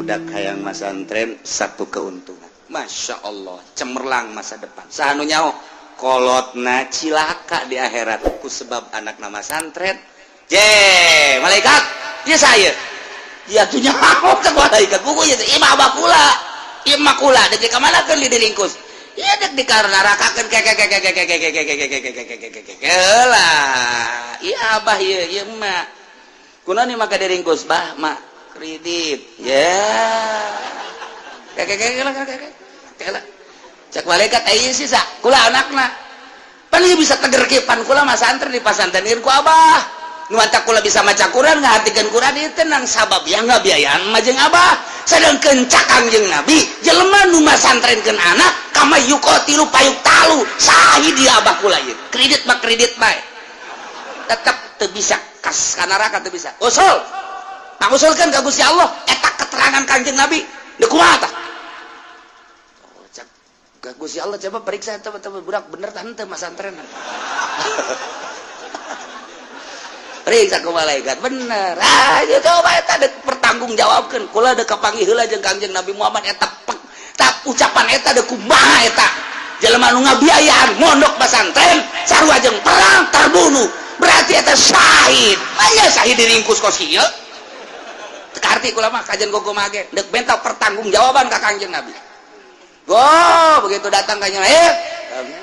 Budak hayang masantren satu keuntungan. Masya Allah, cemerlang masa depan. Saha nu nyaho kolotna cilaka di akhirat ku sebab anak nama santren. Je, malaikat, ya saya. Ya tuh nyaho ke malaikat buku ya imah abah kula. Imah kula dek ka mana keun diringkus. Iya dek dikarnarakakeun ke ke ke ke ke ke ke ke ke ke ke ke ke ke ke ke lah. Iya abah ieu ieu emak. Kunaon ieu maka diringkus bah mak kredit. Ya. Ke ke ke ke ke ke. Cek malaikat aya sisa kula anakna. Pan ieu bisa teger kieu pan kula mah santri di pasantren ku abah. Nu matak kula bisa maca Quran ngahatikeun Quran ieu tenang sabab ya ngabiayaan mah jeung abah. Sedangkeun cak Kangjeng Nabi jelema nu masantrenkeun anak kama yuqatilu payuqtalu sahih dia abah kula ieu. Kredit mah kredit bae. Tetep teu bisa kas ka neraka teu bisa. Usul. Pangusulkeun ka Gusti Allah eta keterangan Kangjeng Nabi. Deuk kumaha tah? Oh, cak ka Gusti Allah coba periksa eta budak bener tah henteu masantren. Periksa ku malaikat bener. Ah, ieu coba eta deuk pertanggungjawabkeun. Kula deuk kapanggih heula jeung Kangjeng Nabi Muhammad eta tak ucapan eta deuk kumaha eta. Jelema nu ngabiayaan mondok pasantren sarua jeung perang terbunuh. Berarti eta syahid. Aya syahid diringkus kos kieu. Teu karti kula mah kajian gogo mage deuk benta pertanggungjawaban ka Kangjeng Nabi. Go, begitu datang ka nya,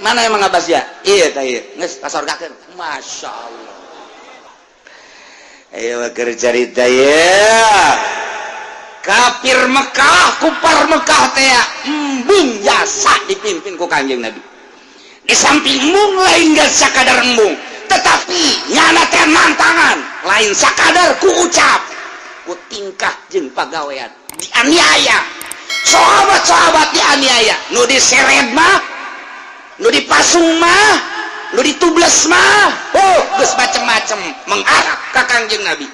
mana emang Abbas ya? Iya tah ieu. Geus kasorgakeun. Masyaallah. Ayo keur carita ya. Kafir Mekah, kupar Mekah teh embung jasa dipimpin ku Kangjeng Nabi. Di samping embung lain geus sakadar embung, tetapi nyana teh nantangan, lain sakadar ku ucap, ku tingkah jeung pagawean. Dianiaya. Sahabat-sahabat dianiaya, nu diseret mah, nu dipasung mah, nu ditubles mah, oh geus macem-macem mengarah ka Kangjeng Nabi.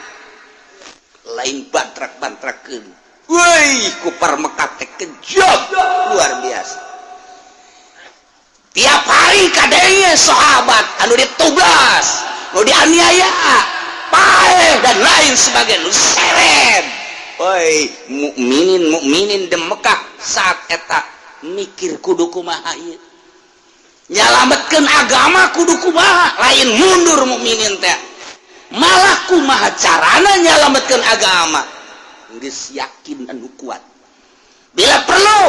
Lain bantrak-bantrakeun. Woi, kupar Mekah teh kejam luar biasa. Tiap hari kadenge sahabat anu ditublas, nu dianiaya, paeh dan lain sebagainya, nu seret. Woi, mukminin mukminin di Mekah saat eta mikir kudu kumaha ieu. Nyalametkeun agama kudu kumaha, lain mundur mukminin teh. Malah kumaha carana nyalametkeun agama. Geus yakin anu kuat. Bila perlu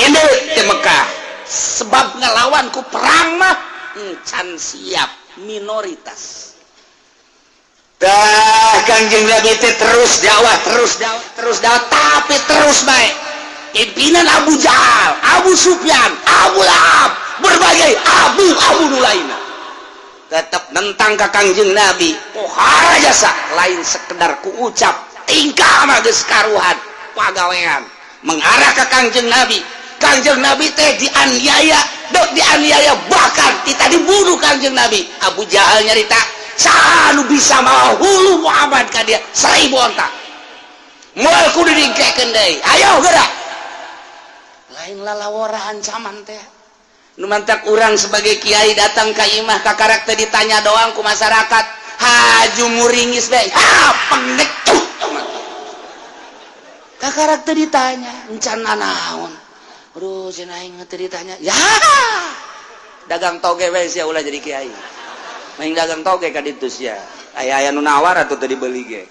indit ke Mekah sebab ngelawan ku perang mah encan siap minoritas. Dah Kangjeng Nabi teh terus dakwah, terus dakwah, terus dakwah, tapi terus baik. Pimpinan Abu Jahal, Abu Sufyan, Abu Lahab, berbagai abu-abu nu lainna tetap nentang ka Kangjeng Nabi. Pohara jasa lain sekedar ku ucap, tingkah mah geus karuhan pagawean mengarah ke Kangjeng Nabi. Kangjeng Nabi teh dianiaya, dek dianiaya bahkan kita dibunuh Kangjeng Nabi. Abu Jahal nyarita saha nu bisa mawa hulu Muhammad ka dia 1000 onta. Moal kudu dingkekeun deui. Ayo gerak. Lain lalawora ancaman teh. Nu mantak urang sebagai kiai datang ka imah ka karakter ditanya doang ku masyarakat. Haju muringis bae. Ha pengecut. Ka karakter ditanya encan naon. Aduh cenah aing teu ditanya. Ya. Dagang toge we sia ulah jadi kiai. Main dagang toge ka ditu sia. Aya-aya nu nawar atuh teu dibeli ge.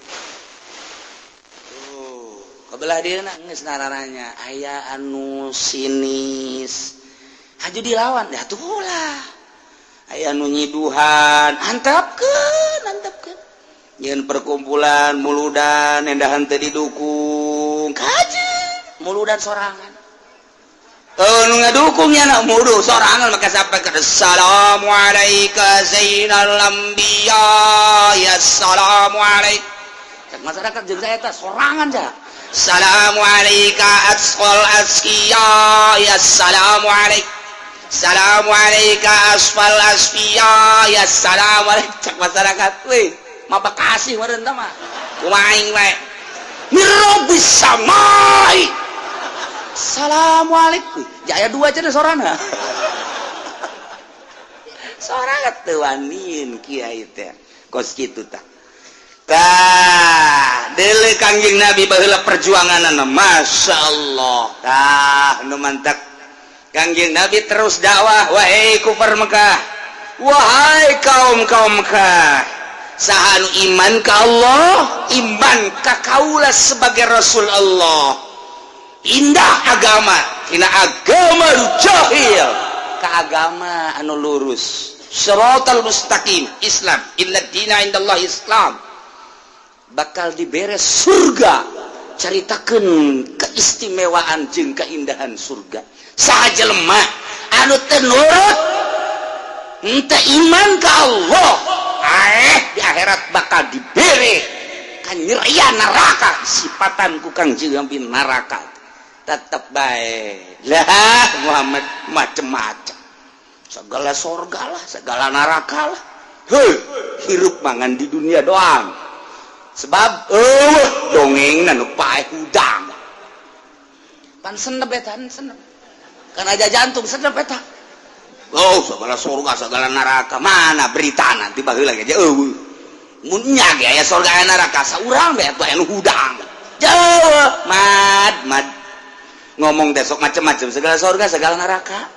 Tuh, kebelah dieuna geus narananya aya anu sinis. Haju dilawan, dah tuh ulah. Aya nu nyiduhan, antapkeun, antapkeun. Nyeun perkumpulan muludan endahan teu didukung. Kaji muludan sorangan. Nu ngadukungnya nak mudu sorangan maka sampai ke assalamualaikum zainal anbiya ya assalamualaikum. Cak masyarakat jeung saya teh sorangan ja. Assalamualaikum asqal askiya ya assalamualaikum. Assalamualaikum asfal asfiya ya assalamualaikum. Cak masyarakat weh mah bekasih meureun tah mah. Kumaha aing bae. Mirabis samai. Assalamualaikum. Jaya dua aja deh sorana. Sorangan teu waniin kiai teh. Kos kitu tah. Tah, deuleu Kangjeng Nabi baheula perjuanganna, Masya Allah. Tah, nu mantak Kangjeng Nabi terus dakwah, "Wahai kufar Mekah, wahai kaum-kaum Mekah, saha nu iman ka Allah, iman ka kaula sebagai Rasul Allah, pindah agama tina agama nu jahil ka agama anu lurus, siratal mustaqim, Islam, inna dina indallah Islam, bakal dibere surga." Caritakeun keistimewaan jeung keindahan surga. Saha jelema anu teu nurut, henteu iman ka Allah, di akhirat bakal dibere kanyerian neraka, sifatan ku Kangjeng Nabi neraka. Tetep bae lah Muhammad macem-macem, segala sorga lah, segala neraka lah. Hei, hirup mangan di dunia doang, sebab dongeng nu paeh hudang pan senep eta, senep kan aja jantung senep eta. Oh, segala surga, segala neraka, mana berita nanti baheula aja. Eueuh, mun nya ge aya surga, aya neraka, saurang bae atuh anu hudang jauh. Mad mad ngomong besok macem-macem, segala surga, segala neraka,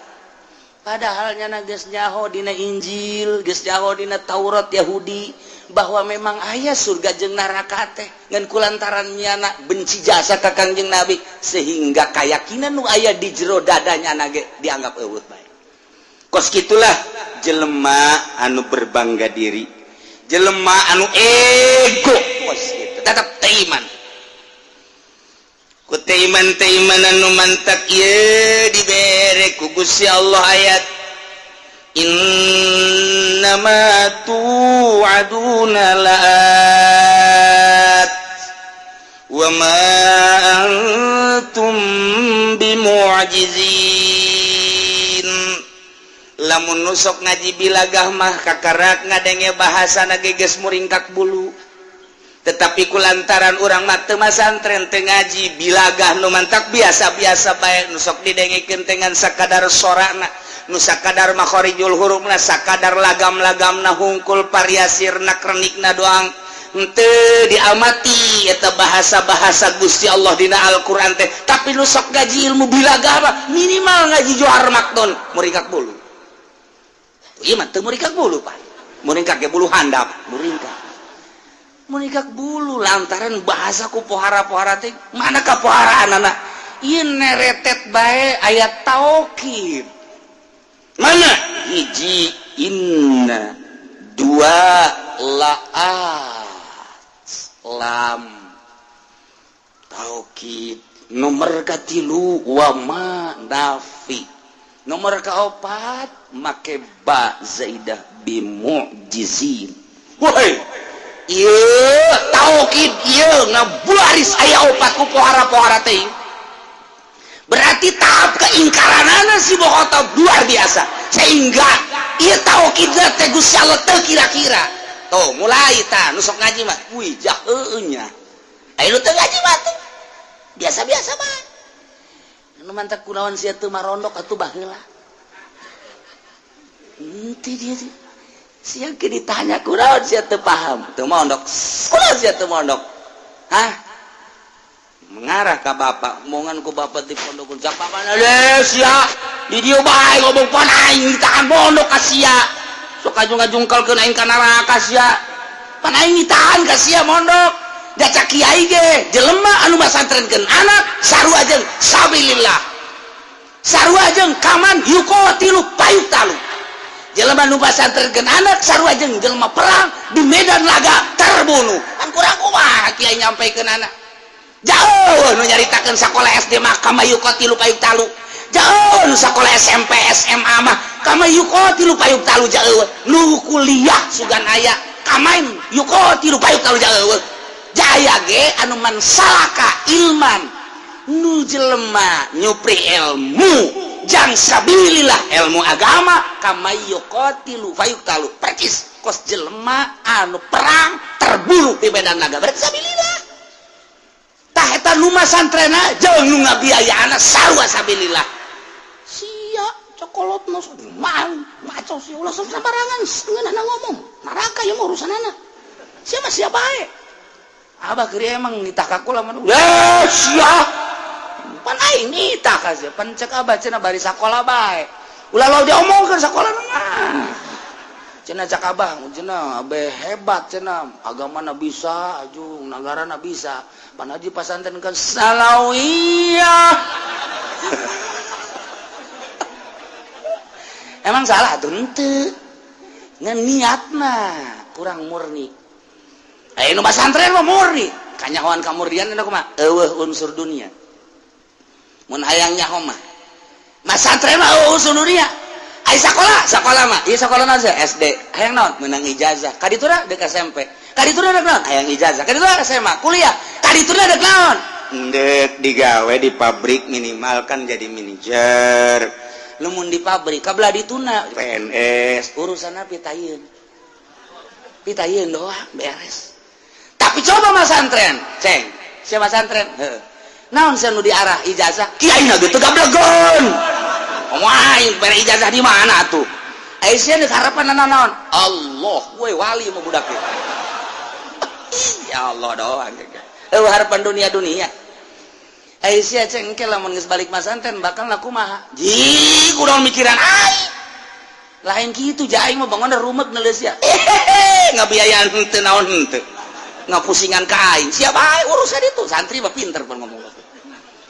padahal nyana geus nyaho dina Injil, geus nyaho dina Taurat Yahudi bahwa memang aya surga jeung neraka teh. Ngan kulantaran nyana benci jasa ka Kangjeng Nabi, sehingga keyakinan nu aya di jero dadanya ge dianggap eueuh bae. Kos gitulah jelema anu berbangga diri, jelema anu ego, kos gitu tetap teu iman. Ku teu iman, teu iman anu mantak ieu dibere ku Gusti Allah ayat, innama tu'aduna la'at wa ma antum bimu'jizin. Lamun nu sok ngaji bilagah mah kakarak ngadenge bahasa geus muringkak bulu, tetapi kulantaran urang mah teu masantren, teu ngaji bilagah, nu mantak biasa-biasa bae. Nu sok didengekeun dengan sakadar sorana, nu sakadar makhorijul hurufna, sakadar lagam-lagamna hungkul, variasi renak-renikna doang, henteu diamati eta bahasa-bahasa Gusti Allah dina Al-Qur'an teh. Tapi nu sok ngaji ilmu bilagah mah, minimal ngaji Johar Maknun, muringkak bulu. Ieu mah teu muringkak bulu, Pak, muringkak ge bulu handap, muringkak, muringkak bulu lantaran bahasa ku pohara-pohara teh. Mana kapoharaan anak ieu, neretet bae ayat taukid. Mana hiji inna, dua laat, lam taukid, nomor katilu wama nafi, nomor kaopat make ba zaidah, bimu'jizin. Woi, ieu taukid ieu ngabaris aya opat ku pohara-pohara teh, berarti tahap keingkaranana si Bohotob luar biasa, sehingga ieu taukid teh Gusti Allah teu kira-kira. Tuh mulai tah nu sok ngaji mah, wih, jaheueuh nya. Aya nu teu ngaji mah tuh biasa-biasa mah. Nu mantak kunaon sia teu marondok atuh baheula? Henteu dia teh. Sia ke ditanya, kunaon sia teu paham? Teu mondok. Kunaon sia teu mondok? Hah? Mengarah ka bapak, omongan ku bapak di pondok, cak bapak deh, sia di dieu bae ngomong, pan aing ditahan pondok ka sia. Sok ngajung-ngajungkalkeun aing ka neraka sia. Pan aing ditahan ka sia mondok. Da cak kiai ge, jelema anu masantrenkeun anak sarua jeung sabilillah. Sarua jeung kaman yuqatilu fayuqtalu. Jelema nu masantrenkeun anak sarua jeung jelema perang di medan laga, terbunuh. Kan kurang kumaha kiai nyampaikeun anak? Jauh nu nyaritakeun sakola SD mah kama yuqatilu fayuqtalu. Jauh nu sakola SMP, SMA mah kama yuqatilu fayuqtalu, jauh. Nu kuliah sugan aya kamain yuqatilu fayuqtalu, jauh. Jaya ge anu man salaka ilman, nu jelema nyupri ilmu jang sabilillah, ilmu agama, kama yuqatilu fayuqtalu, percis kos jelema anu perang terbunuh di medan laga, berarti sabilillah. Tah, eta nu masantrena jeung nu ngabiayaan sarua sabilillah. Sia cokolot nu mau ngaco sia, ulah sok sembarangan ngeunahna ngomong neraka, ieu mah urusanana sia mah, sia bae. Abah keur emang nitah ka kula mah. Eh sia. Pan aing nitah ka sia. Pan cek abah cenah bari sakola bae. Ulah lo diomongkeun sakola mah. Cenah cak abah, cenah abe hebat cenah, agamana bisa, ajung nagarana bisa. Pan haji pasantren kan salawiyah. Emang salah tuh henteu. Ngan niatna kurang murni. Aya nu pasantren mah murni. Kanyahoan kamurnian eta kumaha? Eueuh unsur dunia. Mun hayang nyaho mah. Masantren mah eueuh unsur dunia. Ai sakola, sakola mah. Ieu sakola naon sih? SD. Hayang naon? Meunang ijazah. Ka dituna deuk SMP. Ka dituna deuk naon? Hayang ijazah. Ka dituna SMA, kuliah. Ka dituna deuk naon? Deuk digawe di pabrik minimal kan jadi manajer. Lamun di pabrik kabelah dituna PNS, urusanna pitayeun. Pitayeun doang beres. Tapi coba masantren, ceng. Siapa masantren? Heuh. Naon sia nu diarah ijazah? Kiai na ge teu gablegeun. Wah, bere ijazah di mana tuh? Aisyah deuk harapan naon? Allah, we wali mah budak ieu. Ya Allah doang. Eueuh harapan dunia-dunia. Aisyah ceng engke lamun geus balik masantren bakal kumaha? Ji, kudu mikiran aing. Lain kitu ja aing mah bangun rumek neuleus ya. Ngabiayaan henteu naon henteu. Ngapusingan ka aing. Siapa aing urusan itu? Santri mah pinter pan ngomong.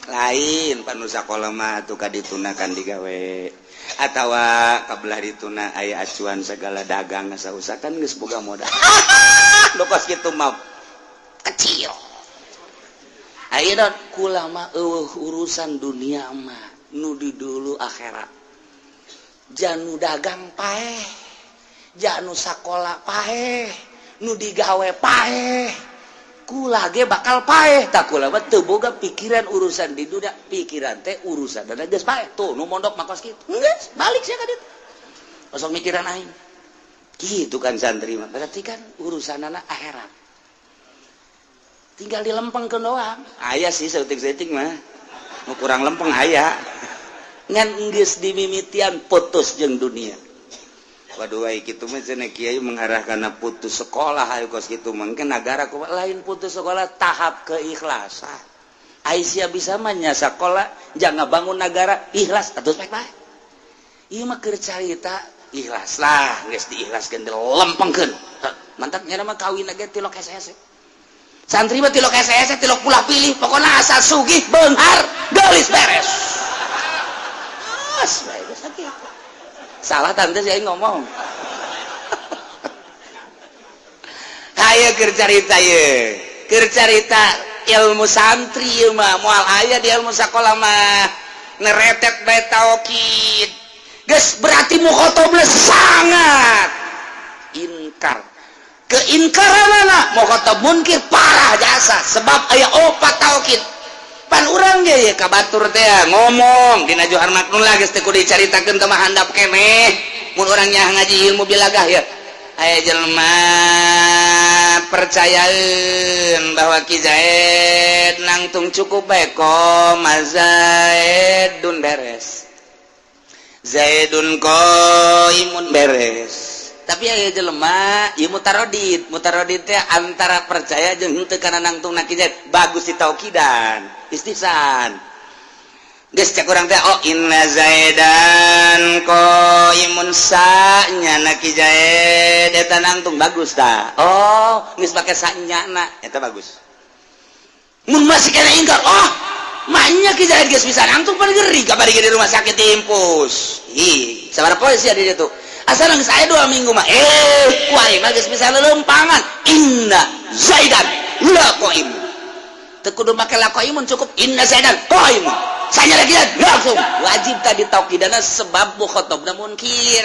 Lain panu sakola mah tuh kadituna kan digawe atawa kabelah dituna aya acuan segala dagang sausa kan geus boga modal. Nu kos kitu mah kecil. Ayeuna kula mah eueuh urusan dunia mah nu di dulu akhirat. Janu dagang paeh, janu sakola paeh, nu digawe paeh. Kula ge bakal paeh tak kula mah teu boga pikiran urusan di dunia, pikiran teh urusan dan geus paeh tuh nu mondok mah kos kitu. Geus balik sia ka ditu. Osok mikiran aing. Kitu kan santri mah berarti kan urusanana akhirat. Tinggal dilempengkeun doang. Aya sih saeutik-saeutik mah. Nu kurang lempeng aya. Ngan geus dimimitian putus jeung dunia. Waduh ai kitu mah cenah kiai mengarah kana putus sekolah ayo kos kitu mungkin nagara kumaha lain putus sekolah tahap keikhlasan. Aisyah bisa mah nya sakola jangan bangun nagara ikhlas atuh bae bae. Ieu mah keur carita ikhlas lah geus diikhlaskeun dilempengkeun. Mantap nya mah kawin ge tilok hese-hese. Santri mah tilok hese-hese tilok pulah pilih pokona asal sugih beunghar geulis beres. As bae geus kitu. Salah tante saya ngomong. Hayo keur carita ye. Keur carita ilmu santri ieu mah moal aya di ilmu sakola mah. Neretet bae taukid. Geus berarti mukhatabna sangat inkar. Keingkaranana mukhatab munkir parah jasa sebab aya opat taukid. Pan urang ge ye ka batur teh ngomong dina Johar Maknun lah geus teu kudu dicaritakeun teh mah handap keneh. Mun urang nya ngaji ilmu bilagah ya. Aya jelema percayaeun bahwa Ki Zaid nangtung cukup bae koma Zaidun beres. Zaidun qaimun beres. Tapi aya jelema ieu mutaradid, mutaradid teh antara percaya jeung henteu kana nangtungna Ki Zaid bagus ditaukidan, istifsan. Geus cek urang teh oh inna Zaidan qaimun sa nyana Ki Zaid eta nangtung bagus tah. Oh, geus pake sa nyana eta bagus. Mun masih kena ingkar, oh maknya Ki Zaid geus bisa nangtung pan gering kabari di rumah sakit diimpus. Ih, sabaraha poe sia di ditu? Asal geus aya 2 minggu mah ku aing mah geus bisa lelempangan. Inna Zaidan la qaim. Teu kudu make la qaimun cukup inna Zaidan qaim. Sanya lagi langsung wajib tadi taukidana sebab mukhatabna munkir.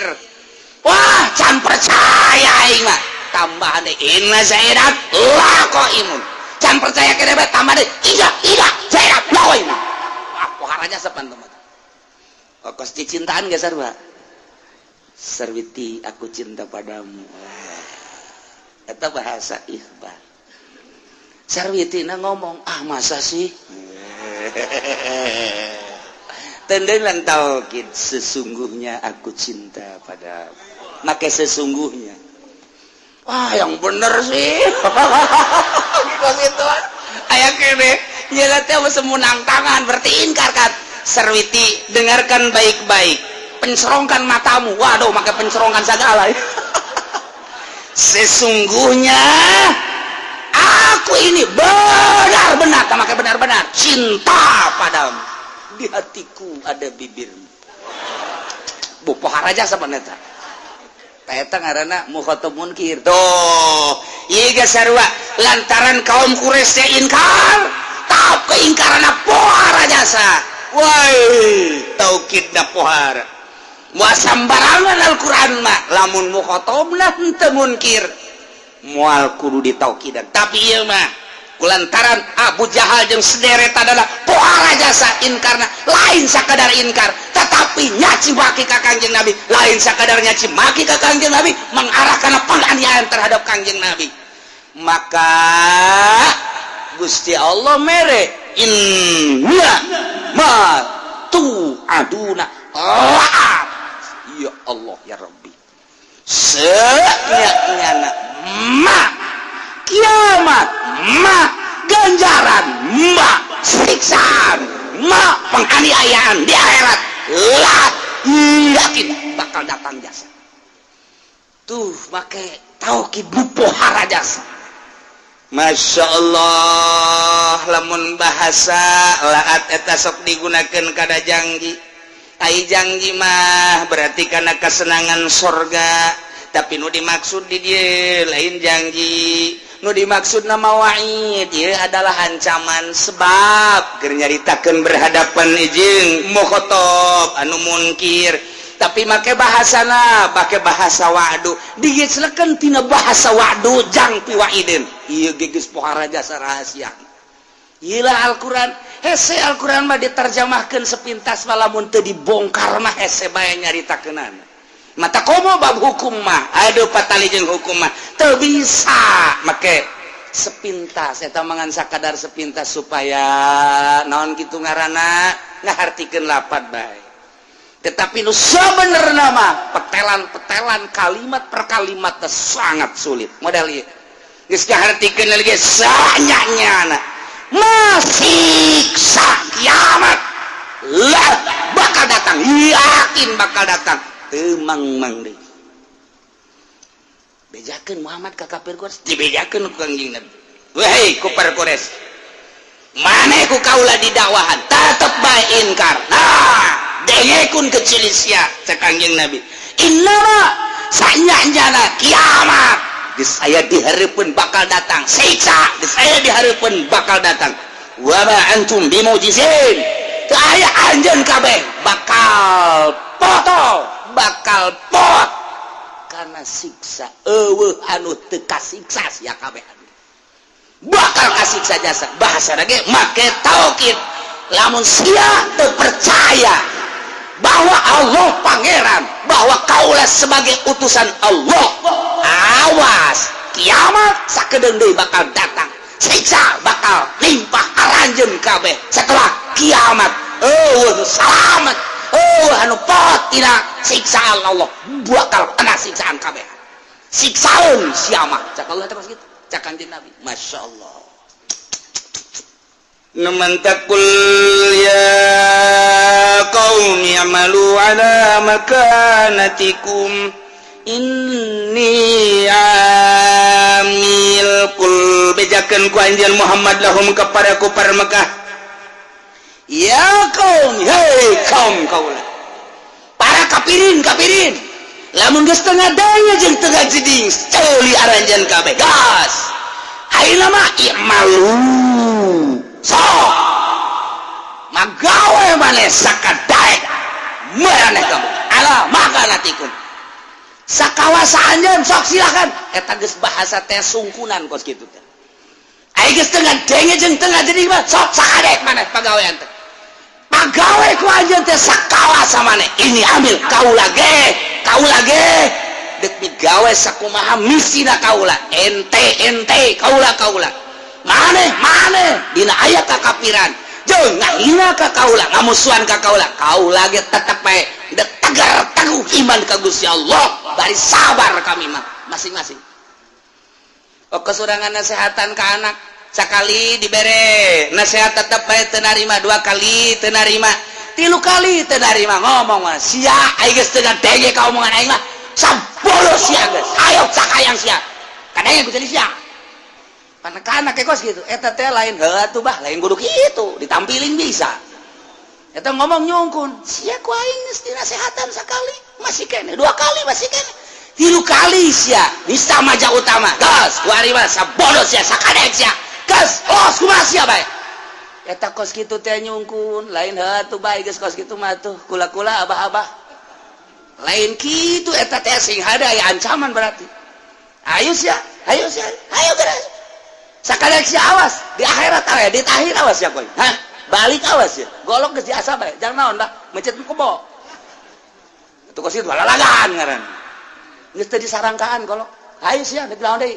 Wah, can percaya aing mah. Tambahan deui inna Zaidan la qaimun. Can percaya keneh bae tambah deui iya iya Zaidan la qaimun. Wah, poharanya sepan teman. Kos cicintaan geus sarua. Sarwiti aku cinta padamu. Eta bahasa ikhbar. Sarwiti na ngomong, ah masa sih? Tendelan taukid sesungguhnya aku cinta padamu. Make sesungguhnya. Wah, yang bener sih. Kos itu aya kene nyela teh semunang tangan, berarti ingkar kan. Sarwiti, dengarkan baik-baik, pencerongkan matamu. Waduh, make pencerongkan segala. Sesungguhnya aku ini benar-benar, make benar-benar cinta padamu, di hatiku ada bibirmu. Bu pohara jasa eta. Eta ngaranna mukhatab munkir. Tuh, ieu ge sarua, lantaran kaum Quraisy ingkar, tahap keingkaran pohara jasa. Woi, taukidna pohara. Moal sambarangan Al-Qur'an mah, lamun mukhatabna henteu munkir, moal kudu ditaukidan. Tapi ieu mah kulantaran Abu Jahal jeung sederet adalah pohara jasa inkarna, lain sakadar inkar, tetapi nyaci maki ka Kangjeng Nabi, lain sakadar nyaci maki ka Kangjeng Nabi, mengarah kana penganiayaan terhadap Kangjeng Nabi. Maka Gusti Allah mere inna ma tu'aduna la'at. Ya Allah ya Rabbi, senyana ma kiamat, ma ganjaran, ma siksaan, ma penganiayaan di akhirat lah, yakin bakal datang jasa. Tuh, make taukid pohara jasa. Masya Allah, lamun bahasa laat eta sok digunakan kada janji. Ai janji mah berarti karena kesenangan sorga, tapi nu dimaksud di dia lain janji. Nu dimaksud nama wa'id ieu adalah ancaman, sebab keur nyaritakeun berhadapan jeung mukhatab anu munkir, tapi make bahasana make bahasa wa'du, digeslekeun tina bahasa wa'du jang piwaidin. Ieu ge geus pohara jasa rahasia. Iyalah Al-Quran hese. Al-Quran mah diterjemahkan sepintas, lamun teu dibongkar mah hese bae nyaritakeunana. Mata komo bab hukum mah, aduh, patali jeung hukum mah teu bisa make sepintas eta, mangan sakadar sepintas supaya naon kitu ngaranna ngahartikeun lapat bae. Tetapi nu sabenerna mah petelan-petelan, kalimat per kalimat sangat sulit. Model ieu geus ngahartikeun lagi sanyanya masiksa kiamat lah bakal datang, yakin bakal datang. Teu mang-mang deui bejakeun Muhammad ka kafir Quraisy, dibejakeun ku Kangjeng Nabi, "Wahai kufar Quraisy, maneh ku kaula didakwahan tetep bae inkar. Nah, dengekun kecil sia," cek Kangjeng Nabi, "innama sanyana kiamat geus aya dihareupeun bakal datang, siksa geus aya dihareupeun bakal datang. Wa ma antum bimujizin, teu aya anjeun kabeh bakal potol, bakal pot karena siksa. Eueuh anu teu kasiksa, sia kabeh bakal kasiksa jasa." Bahasa lagi make taukid, lamun sia teu percaya bahwa Allah pangeran, bahwa kaulah sebagai utusan Allah, awas, kiamat sakedeung deui bakal datang, siksa bakal limpah aranjeun kabeh. Setelah kiamat eueuh salamet, oh anu pot tina siksaan Allah, bakal kena siksaan kabeh, siksaeun sia mah, cak Allah teh kitu, cak Kanjeng Nabi. Masya Allah. Numantakul ya qaumi amalu ala makanatikum inni amil. Kul, bejakeun ku anjeun Muhammad, lahum kepada kufar Mekah, ya kaum, hei kaum kaula, para kafirin kafirin, lamun geus tengah daya jeung tengah jeding ceuli aranjeun kabeh gas. Ayeuna mah i'malu, sok magawe maneh sakadaek maneh kamu, ala makanatikum, sakawasa anjeun, sok silakan. Eta geus bahasa teh sungkunan kos kitu teh. Ai geus tengah denge jeung tengah jeding mah sok sakadek maneh pagawean teh, pagawe ku anjeun teh sakawasa maneh. Ini ambil kaula ge, kaula ge dek migawe sakumaha misina kaula, ente ente, kaula kaula, maneh maneh. Dina aya kakapiran jeung ngahina ka kaula, ngamusuhan ka kaula, kaula ge tetep bae dek tegar teguh iman ka Gusti Allah, bari sabar. Kami mah masing-masing. Oh, kesurangan nasehatan ke anak. Sakali dibere nasihat tetep bae teu narima, dua kali teu narima, tilu kali teu narima, ngomong mah sia aing geus teu ngadenge ka omongan aing mah, sabolo sia geus, ayo sakayang sia. Kadenge ku jadi sia. Panekana ke kos gitu. Eta teh lain heuh atuh bah, lain kudu kitu, ditampilin bisa. Eta ngomong nyungkun, sia ku aing geus dinasehatan sakali, masih kene, dua kali masih kene. Tilu kali sia, bisa maja utama. Gas, ku ari mah sabodo sia, sakadek sia. Gas, los kumaha sia bae. Eta kos kitu teh nyungkun, lain heuh atuh bae geus kos kitu mah tuh, kula-kula abah-abah. Lain kitu eta teh sing hade aya ancaman berarti. Ayo sia, ayo sia, ayo geus. Sakadek sia awas, di akhirat aya, di tahir awas ya koy. Hah? Balik awas ya. Golok geus diasah bae, jangan naon dah, mencet kebo. Itu kos kitu lalagan ngaran. Geus teu disarangkaan golok. Ayo sia, deuk naon deui.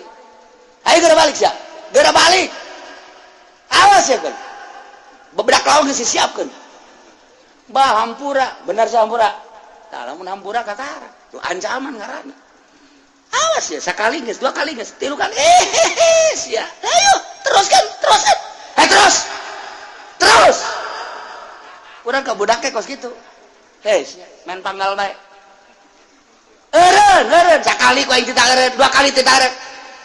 Ayo geura balik sia. Geura balik. Awas ya koy. Bebedak lawan geus disiapkeun. Bah hampura, bener sia hampura. Tah lamun hampura kakara. Tuh ancaman ngaranna. Awas ya, sakali geus, dua kali geus, tilu kali. Sia. Ayo, teruskan, teruskan. Terus. Terus. Urang ka budak kos kitu. Hei, sia, main panggal bae. Eureun, eureun, sakali ku aing teu eureun, dua kali teu eureun.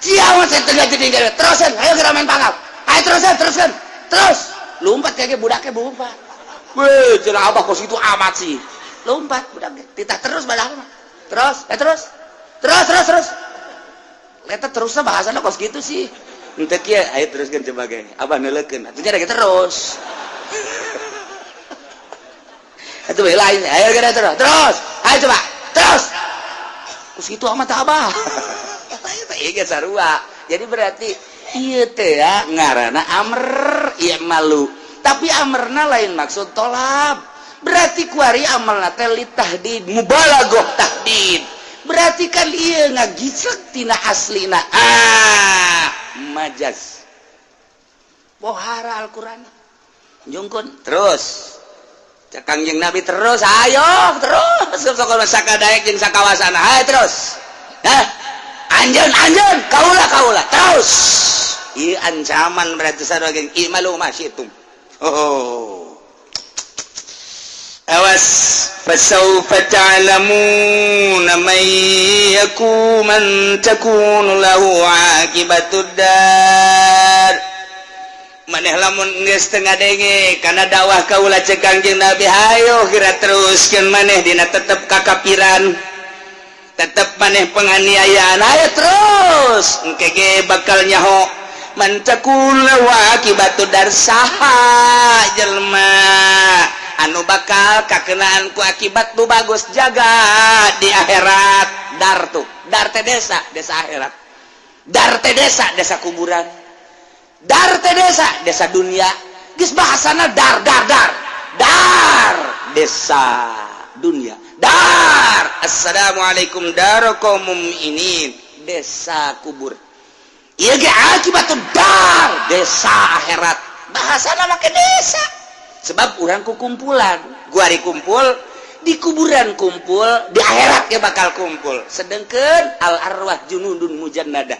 Sia mah teu jadi eureun. Terusan, ayo geura main panggal. Ayo terusan, teruskan. Terus. Lompat kayak budaknya lompat. Weh, cenah abah kos kitu amat sih. Lompat budaknya. Titah terus badah mah. Terus, terus. Terus, terus, terus. Eta terusna bahasana kos kitu sih. Henteu kieu, ayo teruskeun coba ge. Abah neuleukeun. Atuh nya terus. Atuh we lain, ayo geura terus. Terus. Ayo coba. Terus. Kos kitu amat abah. Eta ieu ge sarua. Jadi berarti ieu teh ya ngaranna amr ieu malu. Tapi amarna lain maksud tolab. Berarti kuari amalna teh litahdid, mubalaghah tahdid. Berarti kan ieu ngagisek tina aslina. Ah, majaz. Pohara Al-Qur'an. Jungkun terus. Cek Kangjeng Nabi terus, ayo terus. Sok sakadaek jeung sakawasana. Ayo terus. Hah? Anjeun, anjeun, kaula kaula, terus. Ieu ancaman berarti sarua geng imalu masyitum. Oh. Awas fasawfa ta'lamuna man yakun man takunu lahu aqibatud dar. Maneh lamun geus teu ngadenge kana dakwah kaula cek Kangjeng Nabi, hayo geura teruskeun maneh dina tetep kakapiran, tetep maneh penganiayaan, ayo terus engke ge bakal nyaho man takun lahu aqibatud dar, saha jelema anu bakal kakenaan ku akibat nu bagus jaga di akhirat. Dar tuh, dar teh desa, desa akhirat. Dar teh desa, desa kuburan. Dar teh desa, desa dunia. Geus bahasana dar, dar, dar. Dar desa dunia. Dar assalamualaikum darakum mukminin, desa kubur. Ieu ge akibat dar desa akhirat. Bahasana make desa. Sebab urang ku kumpulan, guari kumpul, di kuburan kumpul, di akhirat ge bakal kumpul. Sedengkeun al arwah junudun mujannadah.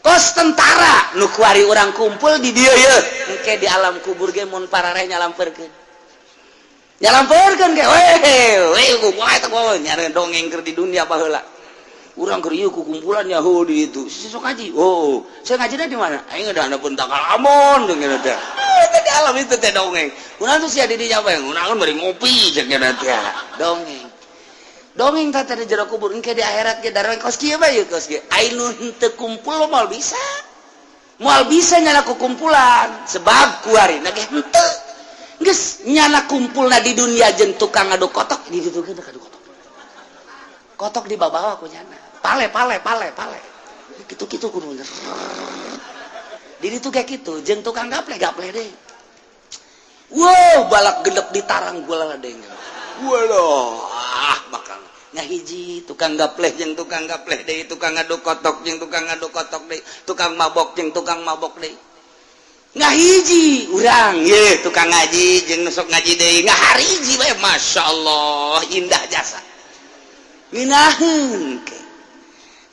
Kos tentara nu kuari urang kumpul di dieu ye, engke di alam kubur ge mun parareh nyalamperkeun. Nyalamperkeun ge weh, weh kumaha eta kumaha nyare dongeng keur di dunia baheula. Urang keur ieu ku kumpulan nyaho di itu. Sok ngaji. Oh, saya ngajina di mana? Aing ada pun tanggal amon dongeng teh. Eta di alam itu teh dongeng. Kunaon tuh sia di dinya bae? Kunaon bari ngopi jeung teh. Dongeng. Dongeng teh di jero kubur engke di akhirat ge darah kos kieu bae kos kieu. Ai nu henteu kumpul moal bisa. Moal bisa nyala ku kumpulan sebab kuari na ge henteu. Geus nyala kumpulna di dunia jeung tukang ngaduk kotok di ditu ge ngaduk kotok. Kotok di babawa ku nyana. Pale pale pale pale. Kitu-kitu kudu. Di ditu kayak gitu jeung tukang gaple gaple deui. Wow, balak genep di tarang gua lah deng. Waduh, ah bakal ngahiji tukang gapleh jeung tukang gapleh deui, tukang ngaduk kotok jeung tukang ngaduk kotok deui, tukang mabok jeung tukang mabok deui. Ngahiji urang ye tukang ngaji jeung nu sok ngaji deui, ngahariji bae masyaallah indah jasa. Nginaheun ke.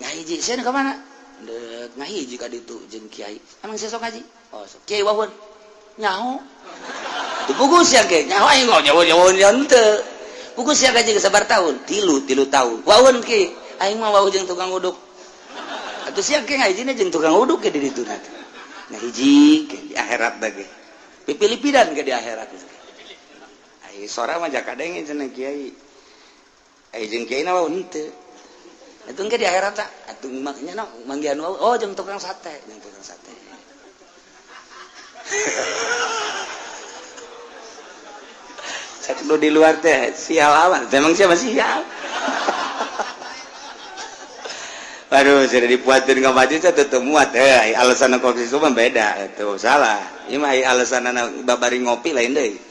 Ngahiji sia ka mana? Deuk ngahiji ka ditu jeung kiai. Emang sesok ngaji? Oh, sok. Kiai wawun. Nyaho. Teu puguh sia ge. Nyaho aing nyaho-nyaho henteu. Puguh sia gaji geus sabar tahun? Tilu tahun. Wawun ki. Aing mah wawuh jeung tukang uduk. Atuh sia ge ngahijina jeung tukang uduk ge di ditu na. Ngahiji ge di akhirat da ge. Pipilipidan ge di akhirat. Ai sora mah jakadenge cenah kiai. Ai jeung kiai na wawuh henteu. Atuh engke di akhirat tak atuh maknya na manggihan wawuh. Oh jeung tukang sate, jeung tukang sate. Satu di luar teh sial amat. Emang siapa sial? Waduh, sudah dipuatin ke masjid saya tetep muat. Alasan kopi itu mah beda, itu salah. Ieu mah alasanna babari ngopi lain deui.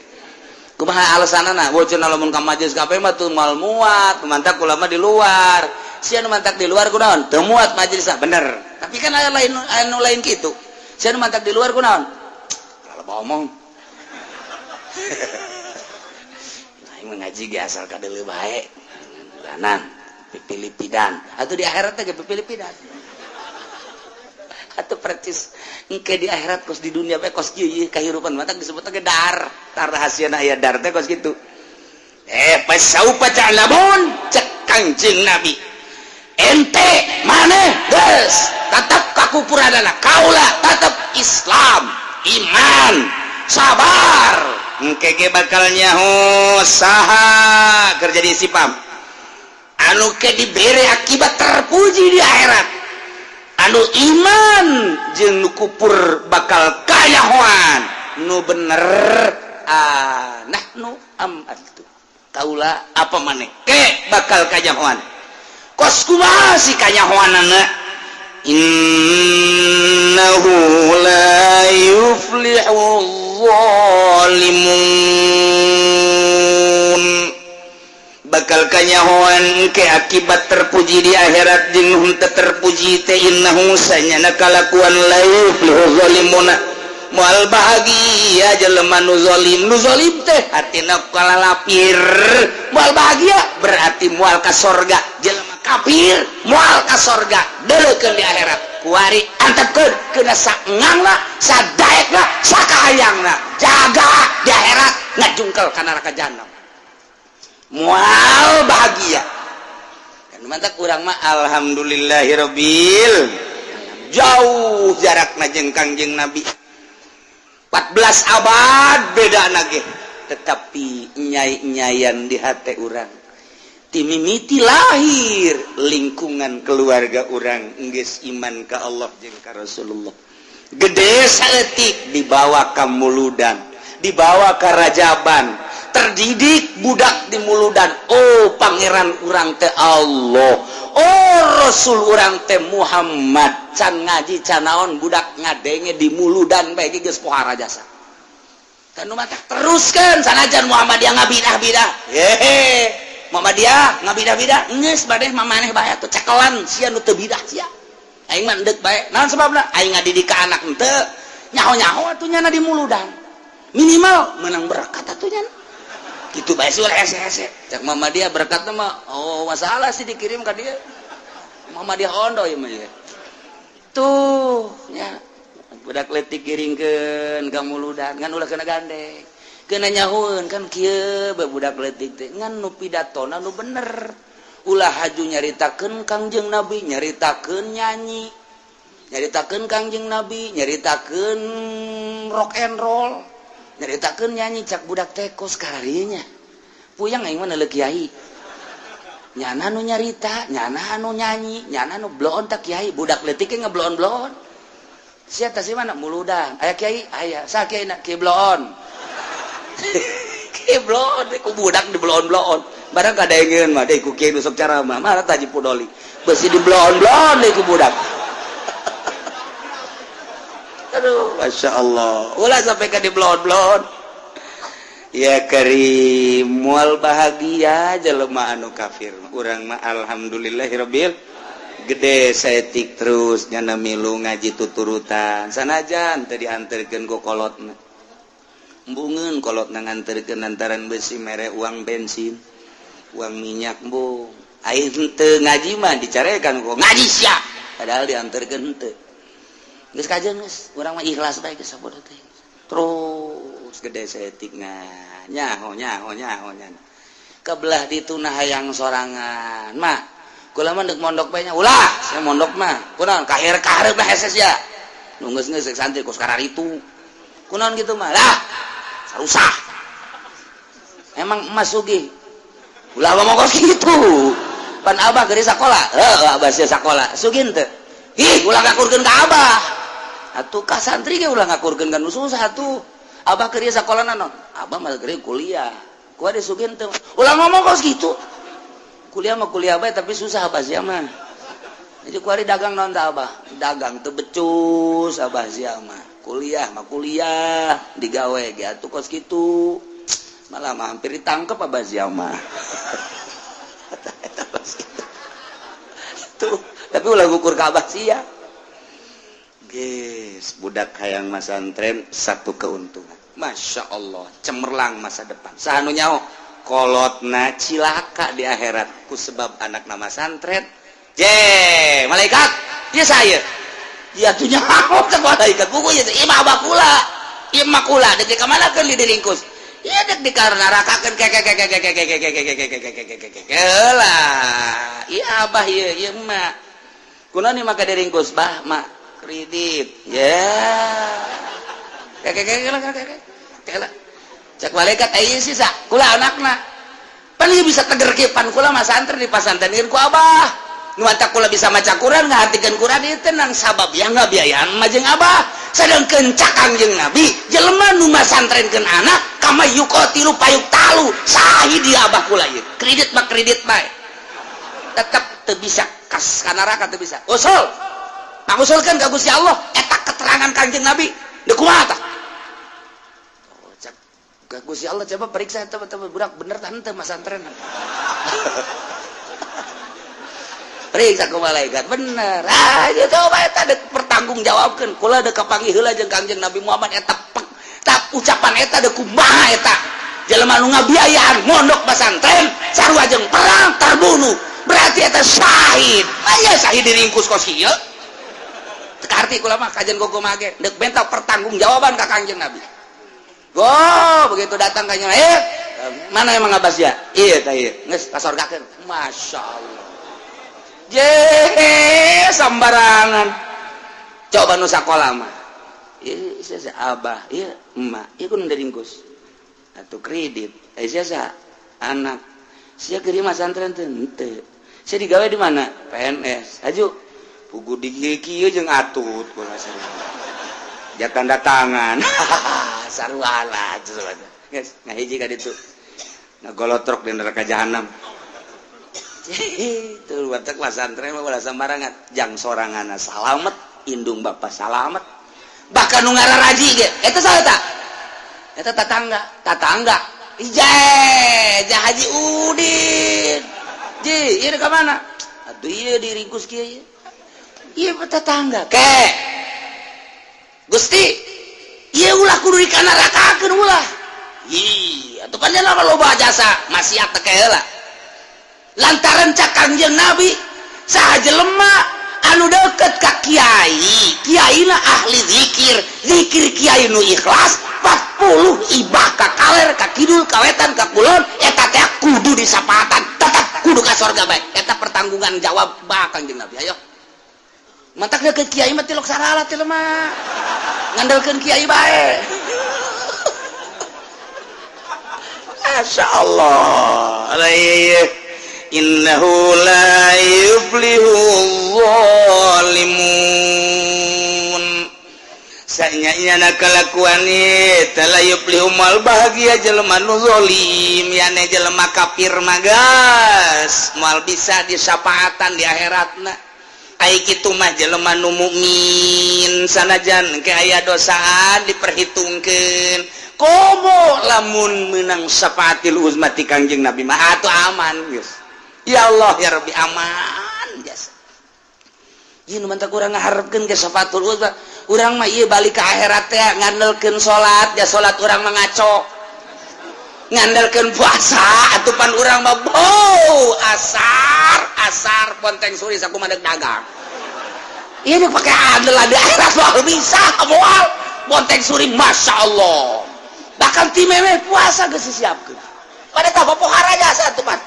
Kumaha alasanna? Bocor lamun ka majlis kape mah teu moal muat, mantak ulama di luar. Sia nu mantak di luar kunaon? Teu muat majelisna, bener. Tapi kan aya lain anu lain kitu. Sia nu mantak di luar kunaon? Loba omong. Aing mah ngaji ge asal kadeuleu bae. Danan pipilipidan. Atuh di akhirat teh ge pipilipidan. Atuh percis engke di akhirat kos di dunia bae kos kieu ieu kahirupan mantak disebut ge dar. Tar rahasiana aya dar teh kos kitu. Fasaufa ta'lamun cek Kangjeng Nabi. Ente maneh geus tetep kakupuranana kaula tetep Islam, iman, sabar. Engke ge bakal nyaho saha keur jadi sipam. Anu ke dibere akibat terpuji di akhirat. Anu iman jeung nu kupur bakal kayahoan. Nu bener nahnu am antum. Kaula apa maneh ke bakal kayahoan. Kos kumaha si kanyahoanana? Innahu la yuflihul zalimun. Bakal kanyahoan ke akibat terpuji di akhirat jeung henteu terpuji teh innahu sanyana kalakuan la yuflihul zalimuna. Moal bahagia jelema nu zalim teh hatina kalalapir. Moal bahagia berarti moal ka sorga. Jelema kafir moal ka sorga deuleukeun di akhirat. Kuari antepkeun keuna saengangna, sadaekna, sakahayangna. Jaga di akhirat ngajungkel ka neraka jahanam. Moal bahagia. Kan mantak urang mah alhamdulillahirabbil. Jauh jarakna jeung Kangjeng Nabi. 14 abad beda nage, tetapi nyai-nyayan di hati urang timimiti lahir lingkungan keluarga urang geus iman ka Allah jeung ka Rasulullah. Gede saeutik dibawa ka muludan, dibawa ka rajaban, terdidik budak di muludan. Oh pangeran urang teh Allah, oh Rasul urang teh Muhammad. Can ngaji can naon budak ngadenge di muludan bae geus pohara jasa. Kan nu matak teruskeun sanajan Muhammadiyah ngabidah-bidah. Hehe, Muhammadiyah ngabidah-bidah geus bade mamaneh bae atuh cekelan sia nu teu bidah sia. Aing mah endek bae. Naon sababna? Aing ngadidik ka anak henteu nyaho-nyaho atuh nyana di muludan. Minimal menang berkat atuh nyana. Gitu bae sih ulah hese-hese. Cak Muhammadiyah berkatna mah oh masalah sih dikirim ka dia. Muhammadiyah ondo ieu mah ya. Tuh nya budak leutik giringkeun ka muludan ngan ulah kena gandeng. Kena nyahueun kan kieu bae budak leutik teh ngan nu pidatona nu bener. Ulah haju nyaritakeun Kangjeng Nabi, nyaritakeun nyanyi. Nyaritakeun Kangjeng Nabi, nyaritakeun rock and roll. Nyaritakeun nyanyi cak budak teh kos kararinya. Puyang aing mah neuleuh kiai. Nyana nu nyarita, nyana nu nyanyi, nyana nu bloon tak kiai, budak leutik ge ngebloon-bloon. Sia teh mana muludan. Aya kiai, aya. Sa kiai na kiai bloon. Kiai bloon ku budak di bloon-bloon. Barang kadengeun mah deui ku kiai nu sok ceramah, mah taji pudoli. Beusi di bloon-bloon deui ku budak. Aduh, Masya Allah. Ulah sampai ke di bloon-bloon. Ya karim, mual bahagia jelema anu kafir. Urang mah alhamdulillahirabbil gede saeutik terus nyana milu ngaji tuturutan. Sanajan teu dianterkeun ku kolotna. Embungeun kolotna nganterkeun lantaran besi mere uang bensin, uang minyak embung. Aing teu ngaji mah dicarekan ku ngaji sia. Padahal diantarkeun henteu. Geus kajeun geus, urang mah ikhlas bae geus sabodo teh. Terus gede saeutikna, nyaho nyaho nyaho nya. Kebelah ditu na hayang sorangan. Mah, kula mah deuk mondok bae nya. Ulah, saya mondok mah. Kunaon kahir-kahareup lah hese sia. Nu geus-geus santri kos kararitu. Kunaon kitu mah? Lah, sarusah. Emang emas sugih. Ulah ngomong kos kitu. Pan abah geuris sakola. Heuh, abah sia sakola. Sugih henteu? Ih, ulah ngakurkeun ka abah. Atuh ka santri ge ulah ngakurkeun ka nu susah atuh. Abah keur sakola naon? Abah mah keur kuliah. Kuari sugih henteu? Ulah ngomong kos kitu. Kuliah mah kuliah bae tapi susah abah sia mah. Jadi kuari dagang naon tah abah? Dagang teu becus abah sia mah. Kuliah mah kuliah digawe ge atuh kos kitu. Malah mah hampir ditangkep abah sia mah. Tuh, tapi ulah ngukur ka abah sia. Geus, budak hayang masantren satu keuntungan. Masya Allah, cemerlang masa depan. Saha nu nyaho? Kolotna cilaka di akhirat ku sebab anak nama santren. Je, malaikat, ieu saya. Ya tuh nyaho cek malaikat. Buku ieu teh imah abah kula. Imah kula deuk ka mana keun diringkus. Ieu deuk dikarnarakakeun ke ke ke ke ke ke ke ke ke ke ke ke ke ke ke lah. Ieu abah ieu, ieu emak. Kunaon ieu maka diringkus bah, mak kredit. Ya. Ke ke ke ke ke ke. Cek malaikat ieu sisa kula anakna. Pan ieu bisa teger kieu pan kula mah santri di pasantren ku abah. Nu matak kula bisa maca Quran ngahatikeun Quran ieu teh nang sabab ya ngabiayaan mah jeung abah. Sedangkeun cakang jeung Nabi jelema nu masantrenkeun anak kama yuqatilu payuk talu sahid di abah kula ieu. Kredit mah kredit bae. Tetep teu bisa kas ka neraka teu bisa. Usul. Pangusulkeun ka Gusti Allah eta keterangan Kangjeng Nabi. Deuk kumaha tah? Oh, cek ka Gusti Allah coba periksa eta budak bener tah henteu masantren. Periksa ku malaikat bener. Ah, ieu coba eta deuk pertanggungjawabkeun. Kula deuk kapanggih heula jeung Kangjeng Nabi Muhammad eta tak ucapan eta deuk kumaha eta. Jelema nu ngabiayaan mondok pasantren sarua jeung perang terbunuh. Berarti eta syahid. Aya syahid diringkus kos kieu. Teu karti kula mah kajian gogo mage deuk benta pertanggungjawaban ka Kangjeng Nabi. Go, begitu datang ka nya, mana emang abas ya? Ieu tah ieu. Geus kasorgakeun. Masyaallah. Je sembarangan. Coba nu sakola mah. Ieu sia abah, ieu emak, ieu kudu diringkus. Atuh kredit, sia sia anak. Sia keur masantren teu henteu. Sia digawe di mana? PNS. Aju pugu di kieu jeung atut kula sarua. Ja tanda tangan. Sarua lah geus ngahiji ka ditu. Ngagolotrok di neraka jahanam. Itu watak pasantren mah ulah sembarangan. Jang soranganna salamet, indung bapa salamet. Bahkan nu ngararaji ge, eta saha ta? Eta tatangga, tatangga. Ije, ja Haji Udin. Ji, ieu ka mana? Aduh ieu diringkus kieu ieu. Ieu tetangga. Ke. Gusti, ieu ulah kudu dikanarakakeun ulah. Ih, atuh pan nya loba jasa maksiat teh heula. Lantaran cak Kangjeng Nabi saha jelema anu deket ka kiai, kiaina ahli zikir, zikir kiai nu ikhlas 40 ibah ka kaler, ka kidul, ka wetan, ka kulon, eta teh kudu disapatan, tetep kudu ka sorga bae. Eta pertanggungan jawab bah Kangjeng Nabi. Ayo. Mantak deket kiai mah tilok sarala teh mah. Ngandelkeun kiai bae. Masya Allah. Innahu la yuflihu zalimun. Sanya-nyana kelakuan eta la yuflihu mal bahagia jelema nu zalim, yane jelema kafir magas moal bisa disapaatan di akhiratna. Ai kitu mah jelema nu mukmin sanajan ke aya dosaan diperhitungkeun. Komo lamun meunang syafaatil uzma ti Kangjeng Nabi mah atuh aman geus. Ya Allah ya Rabbi aman jasa. Ieu nu mantap urang ngaharepkeun ke syafaatul uzma. Urang mah ieu balik ka akhirat teh ngandelkeun salat, ja salat urang mah ngaco. Ngandelkeun puasa atuh pan urang mah bau asar asar ponteng suri sakumaha deuk dagang. Ini pakai andelan di akhirat moal bisa moal bonteng suri masya Allah. Bahkan ti meme puasa geus disiapkeun. Pada tah pohara jasa atuh pan.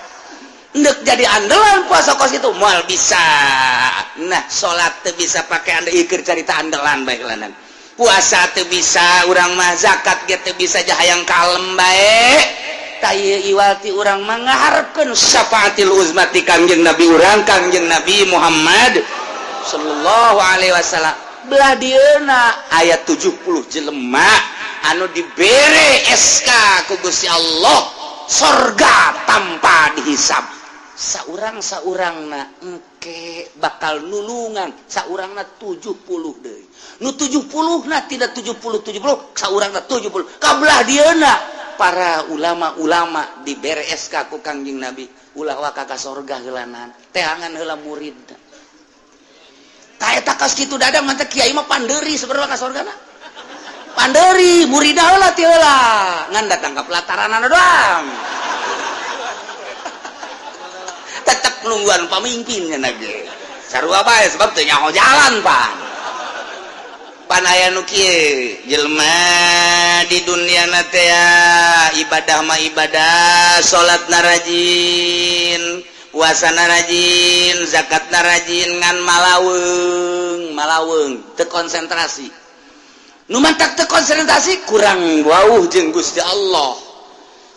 Ndek jadi andelan puasa kos itu moal bisa. Nah, salat teu bisa pakai andel ieu carita andelan bae lanan. Puasa teu bisa urang mah, zakat ge teu bisa jahayang kalem bae. Tah ieu iwal ti urang mah ngaharepkeun syafaatil uzma ti Kangjeng Nabi urang, Kangjeng Nabi Muhammad sallallahu alaihi wasallam. Belah dieuna aya 70 jelema anu dibere SK ku Gusti Allah sorga tanpa dihisab. Saurang-saurangna engke bakal nulungan saurangna 70 deui. Nu 70 na tidak 70 70 saurangna 70. Kabelah dieuna para ulama-ulama dibere SK ku Kangjeng Nabi ulah waka ka sorga heulanan teangan heula murid. Tah eta kaos kitu dadang mah teh kiai mah pandeuri sebenarnya ka sorgana. Pandeuri muridna heula ti heula ngan datang ka pelataranana doang. Tetep nungguan pamimpinnya nage sarua bae sebab teu nyaho jalan pan. Pan aya nu kieu jelema di dunia na teh ibadah mah ibadah, salatna rajin, puasana rajin, zakatna rajin, ngan malaweung, malaweung teu konsentrasi. Nu mantak teu konsentrasi kurang wauh jeung Gusti Allah.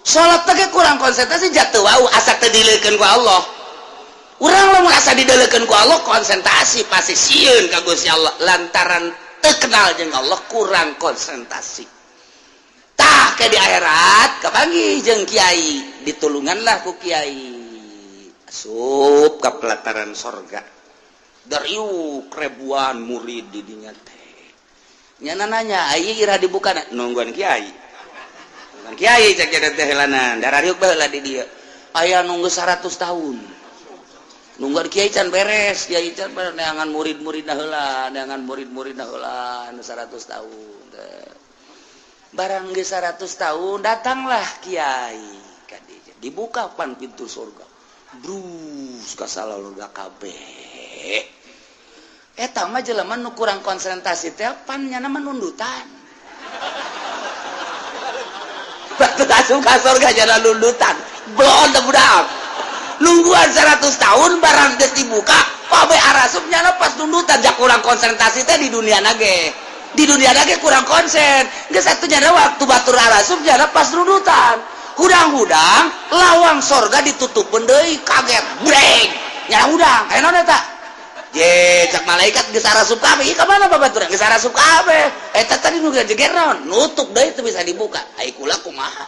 Salat teh kurang konsentrasi jatuh wauh asa teu dileukeun ku Allah. Urang lamun asa dideulekeun ku Allah konsentrasi pasti sieun ka Gusti Allah lantaran teu kenal jeung Allah kurang konsentrasi. Tah ke di akhirat kapanggih jeung kiai, ditulunganlah ku kiai. Asup ka pelataran sorga. Dariuk ribuan murid di dinya teh. Nyana nanya, "Ieu ira dibuka nungguan kiai." Nungguan kiai cek teh heulanan, darariuk baheula di dieu. Aya nunggu 100 tahun. Nungguan kiai can beres, kiai can beres neangan murid-muridna heula, neangan murid-muridna heula 100 tahun. Barang geus 100 tahun datanglah kiai ka dieu. Dibuka pan pintu surga. Brus kasalalurga kabeh. Eta mah jelema nu kurang konsentrasi teh pan nyana mah nundutan. Batu asup ka surga jana nundutan. Blon teh budak. Nungguan 100 tahun barang geus dibuka, kabeh arasup nyana pas nundutan jak kurang konsentrasi teh di dunia nage. Di dunia nage kurang konsen. Geus atuh nyana waktu batur arasup nyana pas nundutan. Hudang-hudang lawang sorga ditutupun deui kaget breng nyana hudang aya naon eta ye cak malaikat geus arasup kabeh ieu ka mana babaturan geus arasup kabeh eta tadi nu jeger naon nutup deui teu bisa dibuka ai kula kumaha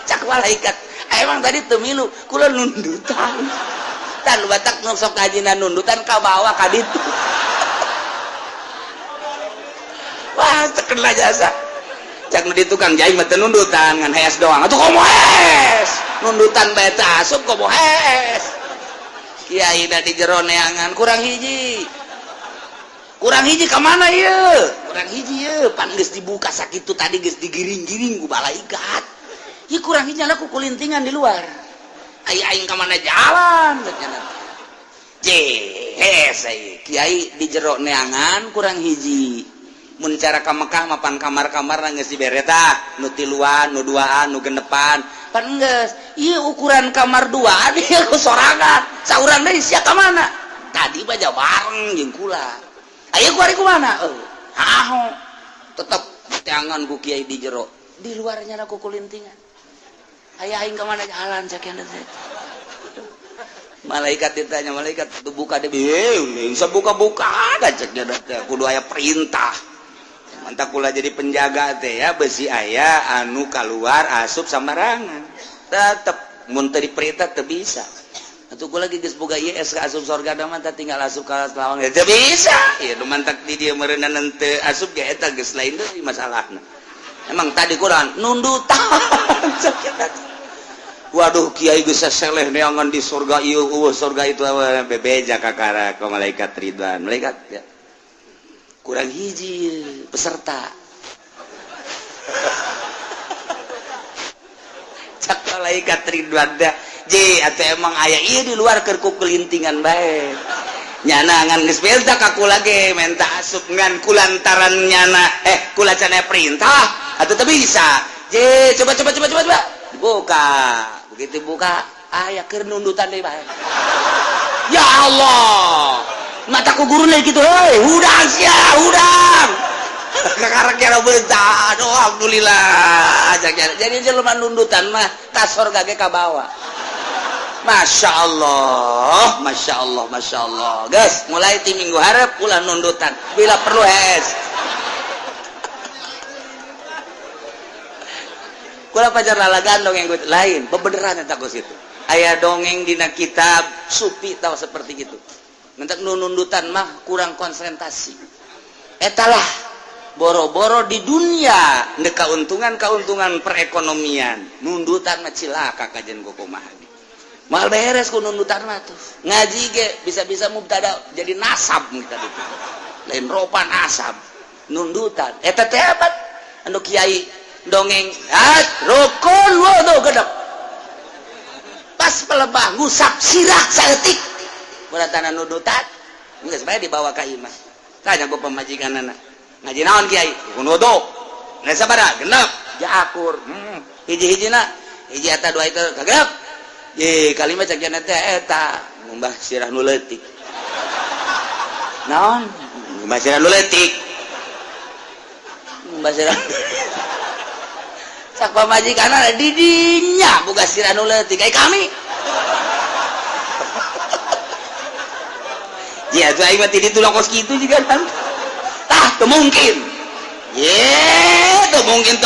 cak malaikat emang tadi teu milu kula nundutan tan batak nu sok ngajina nundutan ka bawah ka ditu wah terkena jasa cak nu di tukang jahit mah teu nundutan ngan hees doang atuh komo hees nundutan bae teu asup komo hees kiai da di jero neangan kurang hiji ka mana ieu kurang hiji ieu pan geus dibuka sakitu tadi geus digiring-giring ku malaikat ieu kurang hiji nya ku kulintingan di luar ai aing ka mana jalan cenah je hees kiai di jero neangan kurang hiji mun cara ka Mekah mah pan kamar-kamar geus dibere tah nu tiluan nu duaan nu genepan pan geus ieu ukuran kamar duaan ieu sorangan saurang deui sia ka mana tadi mah bareng jeung kula aya ku ari kumana haho tetep teangan ku kiai di jero di luarnya ku kulintingan aya aing ka mana jalan sakian teh malaikat ditanya malaikat tuh buka deh bisa buka-buka cek dia teh kudu aya perintah mantap kula jadi penjaga teh ya besi aya anu keluar asup sambarangan tetep mun teu diperintah teu bisa atuh kula lagi geus boga ieu SK asup surga da mah tinggal asup ka lawang teu bisa ieu nu mantak di dieu meureunna teu asup ge eta geus lain deui masalahna emang tadi kurang nundutan waduh kiai geus seleh neangan di surga ieu eueuh surga itu bebeja kakara ka malaikat Ridwan malaikat ya kurang hiji peserta cak malaikat Ridwan teh Je atau emang aya ieu di luar keur ku kelintingan bae. Nyana ngan geus minta ka kula ge menta asup ngan kulantaran nyana kula can aya perintah atuh teu bisa. Je coba coba coba coba coba dibuka. Begitu buka aya keur nundutan deui bae. Ya Allah. Mata ku guruna kitu heuy, hudang sia, hudang. Kakarek kira bentar, aduh alhamdulillah. Jadi jelema nundutan mah tas sorga ge kabawa. Masya Allah, Masya Allah, Masya Allah. Guys, mulai ti minggu hareup ulah nundutan. Bila perlu hes. Kula pacar lalagan dongeng lain, bebeneran eta kos kitu. Aya dongeng dina kitab supi tahu seperti gitu. Mentak nundutan mah kurang konsentrasi. Etalah boro-boro di dunia ndek kauntungan-kauntungan perekonomian nundutan mah cilaka kajen kumaha mal beres ku nundutan mah tuh ngaji ge bisa-bisa mubtada jadi nasab kita itu lain ropa nasab nundutan eta teh apa anu kiai dongeng ah rukun wudu gedep pas pelebah ngusap sirah saeutik beratana nundutan geus bae dibawa ka imah tanya ku pamajikanana ngaji naon kiai rukun wudu nah sabaraha genep ja akur hiji-hijina hiji eta dua itu kagenep ye kalimat cek jana teh eta ngumbah sirah nu leutik naon ngumbah sirah nu leutik ngumbah sirah sak pamajikanna di dinya boga sirah nu leutik ai kami ya tuh aing mah ti ditu kos kitu juga kan tah teu mungkin ye teu mungkin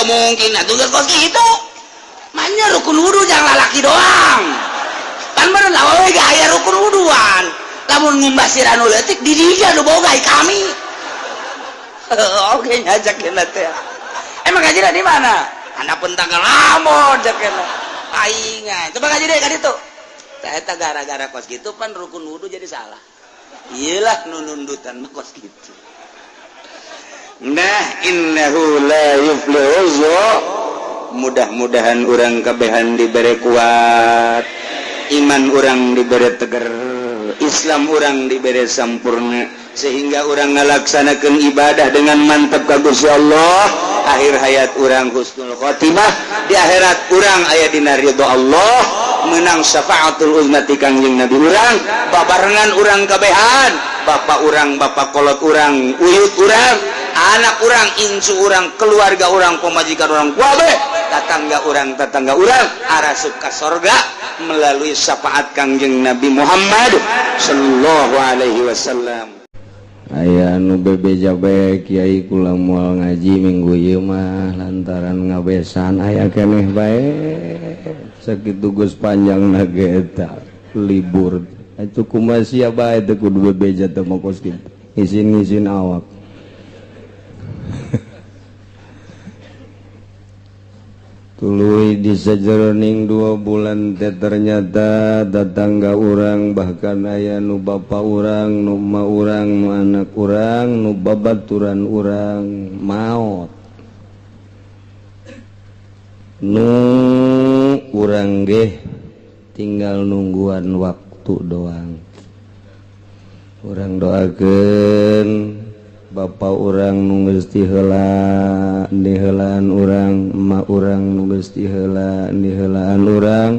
atuh geus kos kitu manya rukun wudu jangan lalaki doang kan bener awewe ge aya rukun wuduan lamun ngumbah sirah nu leutik di dinya nu boga kami oke nyajakeun teh emang ngaji di mana handapun tanggal lamun jakeun aing coba ngaji deui ka ditu tah eta gara-gara kos kitu pan rukun wudu jadi salah iyalah nu nundutan mah kos kitu. Nah innahu la yuflihu. Mudah-mudahan urang kabehan diberi kuat, iman urang diberi teger, Islam urang diberi sampurna, sehingga urang ngalaksanakeun ibadah dengan mantap ka Gusti Allah. Akhir hayat urang husnul khotimah, di akhirat urang aya dina ridho Allah, menang syafaatul uzma ti Kangjeng Nabi urang, babarengan urang kabehan, bapak urang, bapak kolot urang, uyut urang, anak urang, incu urang, keluarga urang, pemajikan urang, kabeh, tetangga urang, arasup ka sorga melalui syafaat Kangjeng Nabi Muhammad sallallahu alaihi wasallam. Aya anu bebeja bae kiai kula moal ngaji minggu ieu mah lantaran ngabesan aya keneh bae sakitu geus panjangna ge eta libur atuh kumaha sia bae teu kudu bebeja teh mah kos kitu ngisin-ngisin awak. Tuluy di sajeroning 2 bulan teh ternyata tetangga urang bahkan aya nu bapa urang, nu emak urang, nu anak urang, nu babaturan urang maot. Nu urang ge tinggal nungguan waktu doang. Urang doakeun bapa urang nu geus diheula diheulaan urang, emak urang nu geus diheula diheulaan urang,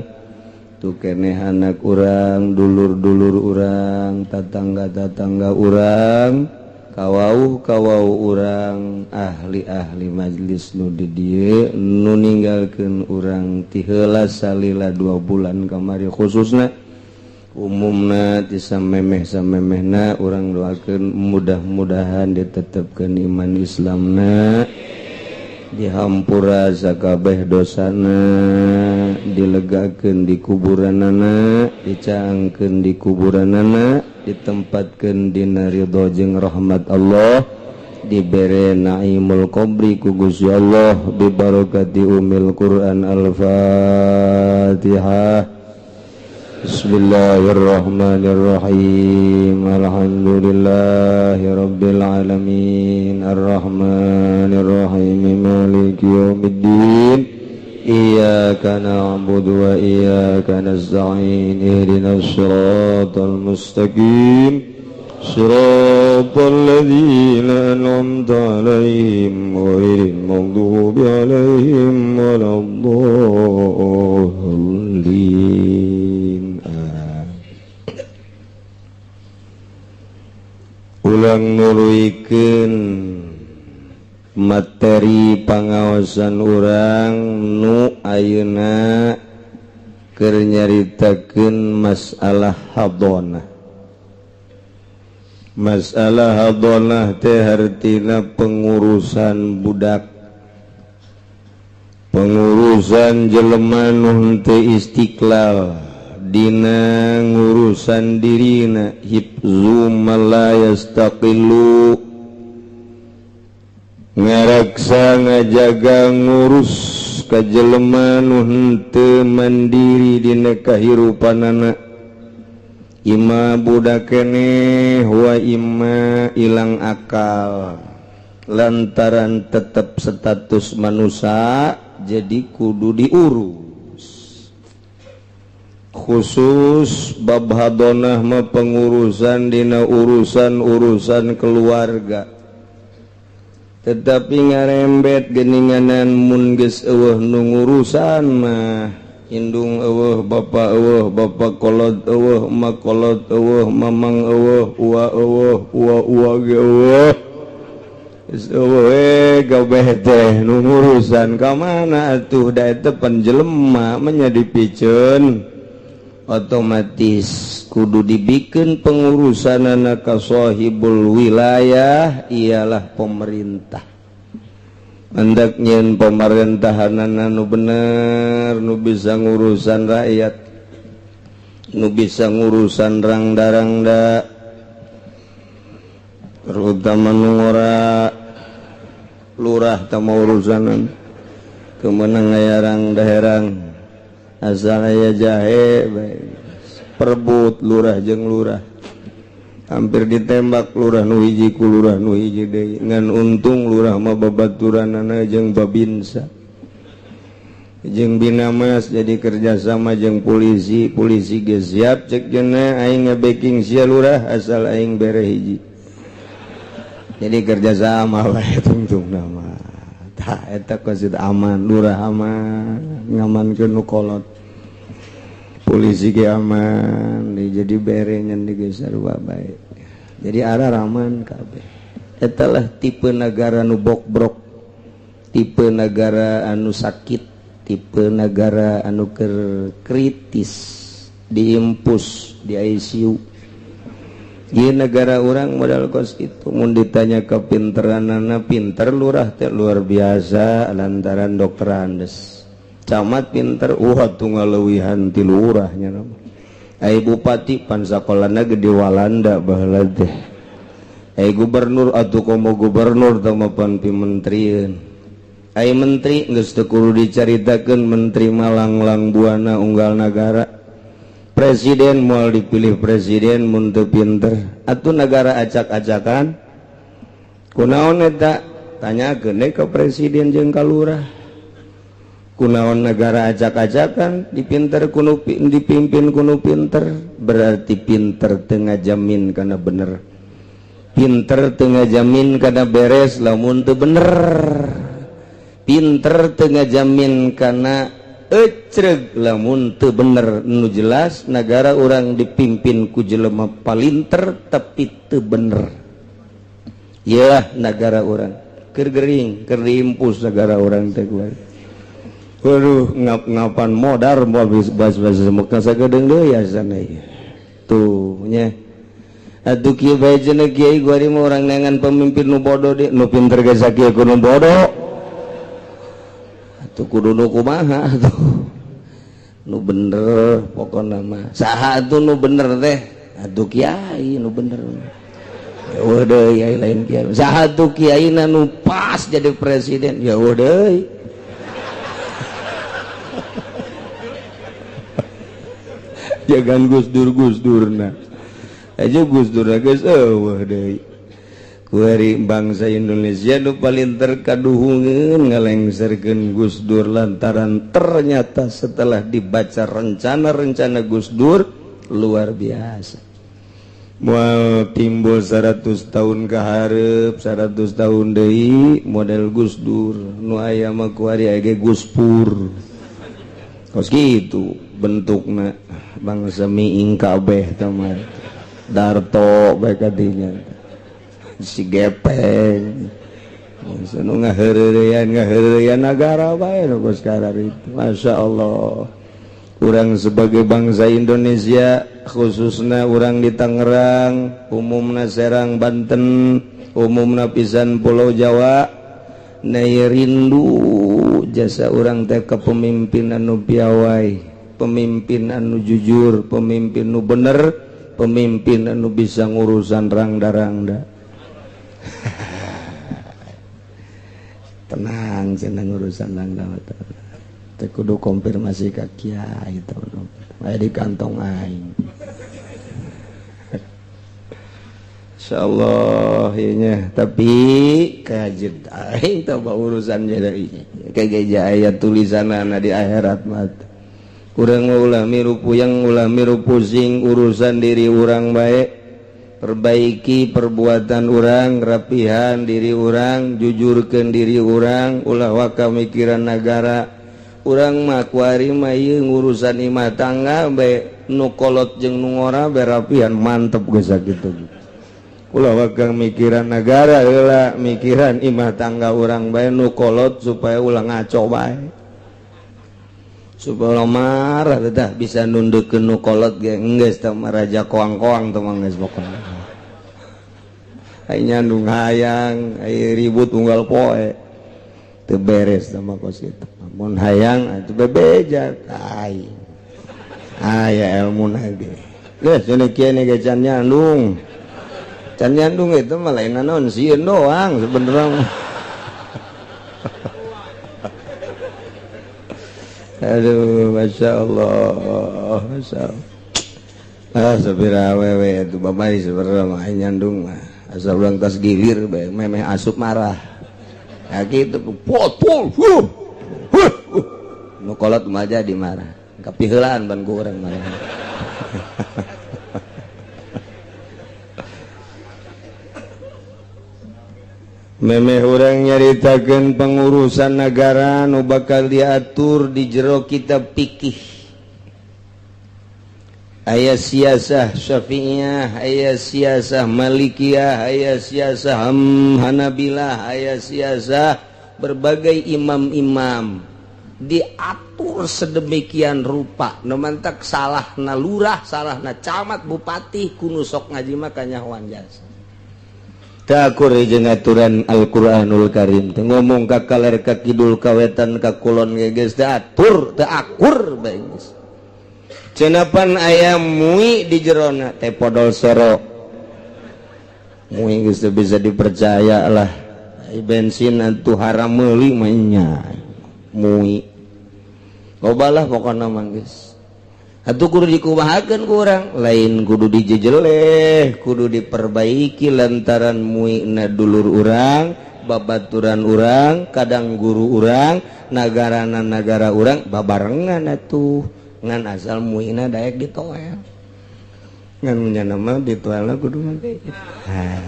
tu keneh anak urang, dulur-dulur urang, tatangga-tatangga urang, kawauh-kawauh urang, ahli-ahli majlis nu di dieu nu ninggalkeun urang ti heula salila 2 bulan kamari khususna umumna ti samemeh-samemehna urang doakeun mudah-mudahan ditetepkeun iman Islamna, dihampura sakabeh dosana, dilegakeun di kuburanana, dicaangkeun di kuburanana, ditempatkeun dina ridho jeung rahmat Allah, dibere naimul qabri ku Gusti Allah bibarakati umil Quran. Al-Fatihah. Bismillahirrahmanirrahim. Alhamdulillahi rabbil alamin. Arrahmanirrahim. Maliki yaumiddin. Iyyaka na'budu wa iyyaka nasta'in ihdinas siratal mustaqim siratal ladzina an'amta 'alaihim ghairil maghdubi 'alaihim waladdallin. Ulang nuluikeun materi pangaosan urang nu ayeuna keur nyaritakeun masalah hadonah. Masalah hadonah teh hartina pengurusan budak, pengurusan jelema nu henteu istiqlal dina ngurusan dirina, hifzu ma la yastaqilu, ngaraksa ngajaga ngurus ka jelema nu henteu mandiri dina kahirupanana. Ima budak keneh wa ima ilang akal lantaran tetap status manusia jadi kudu diurus. Khusus bab hadonah mah pengurusan dina urusan-urusan keluarga, tetapi ngarembet geninganan mun geus eueuh nu ngurusan mah indung eueuh, bapa eueuh, bapa kolot eueuh, ma kolot eueuh, mamang eueuh, ua eueuh, ua-ua ge eueuh, geus eueuh we gabeh teh nu ngurusan ka mana atuh da eta pan jelema mah dipiceun otomatis kudu dibikeun pengurusanana ka sahibul wilayah ialah pemerintah. Hendak nyeun pemerintahanana nu bener, nu bisa ngurusan rakyat, nu bisa ngurusan rangda-rangda, terutama nu ngora lurah teu urusanan kemenang aya rangda herang asal aya jahe perebut lurah jeung lurah, hampir ditembak lurah nu hiji ku lurah nu hiji deui. Ngan untung lurah mah babaturanana jeung babinsa jeung binamas, jadi kerjasama jeung polisi, polisi ge siap cek jeuna aing nge-backing sia lurah asal aing bere hiji, jadi kerjasama wae tungtungna mah. Tah eta kosid aman, lurah aman, ngamankeun nu kolot, polisi ge aman, jadi bere nyen ge sarua bae, jadi arah raman kabeh. Eta lah tipe negara nu bokbrok, tipe negara anu sakit, tipe negara anu keur kritis, diimpus di ICU. Ieu negara urang modal kos kitu. Mun ditanya kepinteranana, pinter lurah teh luar biasa lantaran dokter Andes. Camat pinter, tuh ngaleuwihan ti lurahnya nama. Ai bupati pan sakolana gede Walanda baheula teh. Ai gubernur atuh komo gubernur teh mah pan pimenterieun. Ai menteri geus teu kudu dicaritakeun, menteri malanglang buana unggal nagara. Presiden moal dipilih presiden mun teu pinter. Atuh negara acak-acakan. Kunaon eta? Tanyakeun we ka presiden jeung ka lurah. Kunaon negara acak-acakan dipinter kuno dipimpin kuno pinter, berarti pinter teu ngajamin kana bener, pinter teu ngajamin kana beres lamun teu bener, pinter teu ngajamin kana ecreg lamun teu bener. Nu jelas negara urang dipimpin ku jelema palinter tapi teu bener. Iyalah negara urang keur gering, keur diimpus negara urang teh kuari. Waduh, ngap-ngapan modar mau habis bas-bas Mekah sagedeung deui ya sana ieu. Tuh nya. Atuh kieu bae cenah kiai gua mah urang neangan pemimpin nu bodoh deui, nu pinter ge sakieu ku nu bodoh. Atuh kudu nu kumaha atuh. Nu bener pokona mah. Saha atuh nu bener teh? Atuh kiai nu bener. Ya eueuh deui ai lain kiai. Saha atuh kiaina nu pas jadi presiden? Ya eueuh deui. Jangan Gus Dur Gus Durna aja, Gus Dur geus eueuh deui. Kuari bangsa Indonesia nu paling terkaduhungeun ngalengserkeun Gus Dur lantaran ternyata setelah dibaca rencana-rencana Gus Dur luar biasa. Moal timbul 100 tahun ka hareup, 100 tahun deui model Gus Dur nu aya mah kuari aya ge Gus Pur. Kos kitu bentukna bangsa miing kabeh teh mah. Darto bae kadinya. Si gepeng nu ngaheureyan ngaheureyan nagara bae nu kos itu. Masya Allah, urang sebagai bangsa Indonesia khususnya urang di Tangerang, umumna Serang, Banten, umumna pisan Pulau Jawa, nay rindu jasa urang teh kepemimpinan anu piawai, pemimpin anu jujur, pemimpin nu bener, pemimpin anu bisa ngurusan rangda-rangda. Tenang cenah urusan rangda teh kudu konfirmasi ka kiai teh aya di kantong aing. Insyaallah ieu nya, tapi kajeut aing teh urusan jadi kayak aya tulisanana di akhirat mah. Urang ulah miru puyeng, ulah miru pusing urusan diri urang bae. Perbaiki perbuatan urang, rapihan diri urang, jujurkeun diri urang, ulah waka mikiran nagara. Urang mah kuari mah ieu ngurusan imah tangga bae nu kolot jeung nu ngora bae rapihan mantep geus sakitu. Ulah waka mikiran nagara heula, mikiran imah tangga urang bae nu kolot supaya ulah ngaco bae. Supaya marah teh bisa nundukkeun nu kolot ge geus teh mah raja koang-koang teh mah geus pokona. Ai nyandung hayang, ai ribut unggal poe. Teu beres teh mah kos kitu. Mun hayang atuh bebeja aing. Aya elmuna ge. Geus cenah kieu ge can nyandung. Can nyandung itu mah lain naon sieun doang sebenarnya. Aduh, Masya Allah, Masya Allah. Ah, sepira awewe itu babai sebenarnya mah nyandung mah. Asal urang tas gilir bae memeh asup marah. Ya kitu potol. Huh. Huh. Nu kolot mah jadi marah. Kapiheulaan ban ku urang marah. Memeh urang nyaritakeun pengurusan negara nu bakal diatur di jero kitab fikih. Aya siasah Syafi'iyah, aya siasah Malikiyah, aya siasah Hanabilah, aya siasah berbagai imam-imam diatur sedemikian rupa. Nu mantak salahna lurah, salahna camat, bupati kudu sok ngaji mah kanyahoan jasa. Takur jeung aturan Al-Qur'anul Karim teh ngomong ka kaler ka kidul ka wetan ka kulon ge geus teu atur teu akur bae geus. Cenapan aya mui di jerona teh podol soro. Mui geus teu bisa dipercaya lah. Bensin atuh haram meuli mah nya. Mui. Loba lah pokona mah geus. Atuh kudu dikumahakeun ku urang, lain kudu dijejeleh, kudu diperbaiki lantaran muina dulur urang, babaturan urang, kadang guru urang, nagarana nagara urang babarengan atuh. Ngan asal muina daek ditoel. Ngan munyana mah ditoelna kudu make. Ha,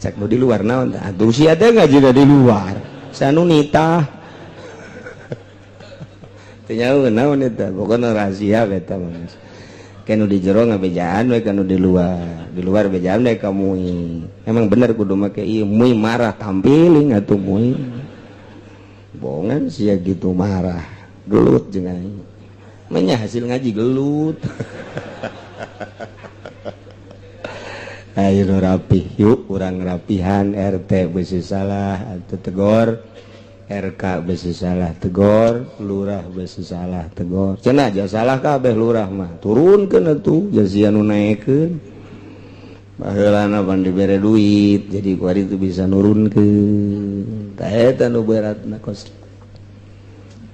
cek nu di luar naon tah? Atuh sia teh ngaji di luar. Sanu nitah. Teu naon eta pokona rahasia eta mah. Kanu di jero ngabejaan we kanu di luar. Di luar bejaan we ka mui. Emang bener kudu make ieu mui marah tampiling atuh mui. Bohongan sia gitu marah. Gelut jeung aing. Menya hasil ngaji gelut. Ayo rapih yuk urang rapihan RT beusi salah atuh tegor. RK besi salah tegor, lurah besi salah tegor. Cenah aja salah kabeh lurah mah. Turunkeun atuh jasian nu naekeun. Baheulana pan dibere duit, jadi kuari itu bisa nurunkeun. Tah eta nu beratna kos.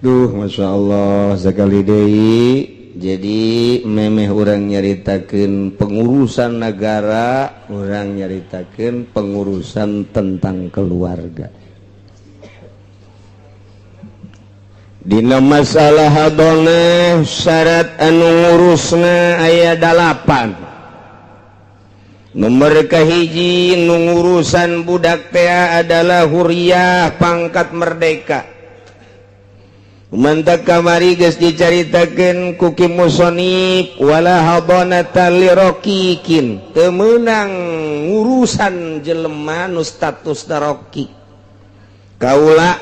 Duh, Masya Allah, sekali deui Jadi memeh urang nyaritakeun pengurusan negara, urang nyaritakeun pengurusan tentang keluarga. Dina masalah hadonah syarat anu ngurusna aya 8. Nomor kahiji nu ngurusan budak teh adalah huriyah, pangkat merdeka. Mantap kamari geus dicaritakeun ku Ki Musonib, wala hadonata lirokikin, teu meunang ngurusan jelema nu status rokik, kaula,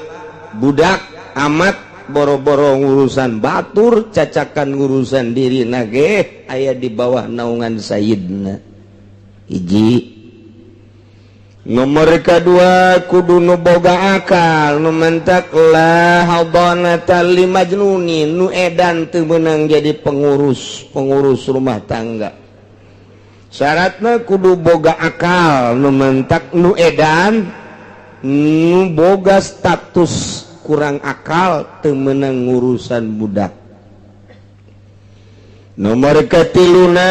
budak, amat, boro-boro ngurusan batur, cacakan ngurusan diri nage aya di bawah naungan sayyidna. Hiji. Nomor kedua, kudu nu boga akal, nu mentak la hadonata li majnunin, nu edan teu meunang jadi pengurus pengurus rumah tangga. Syaratna kudu boga akal, nu mentak nu edan, nu boga status kurang akal teu meunang ngurusan budak. Nomor ketiluna,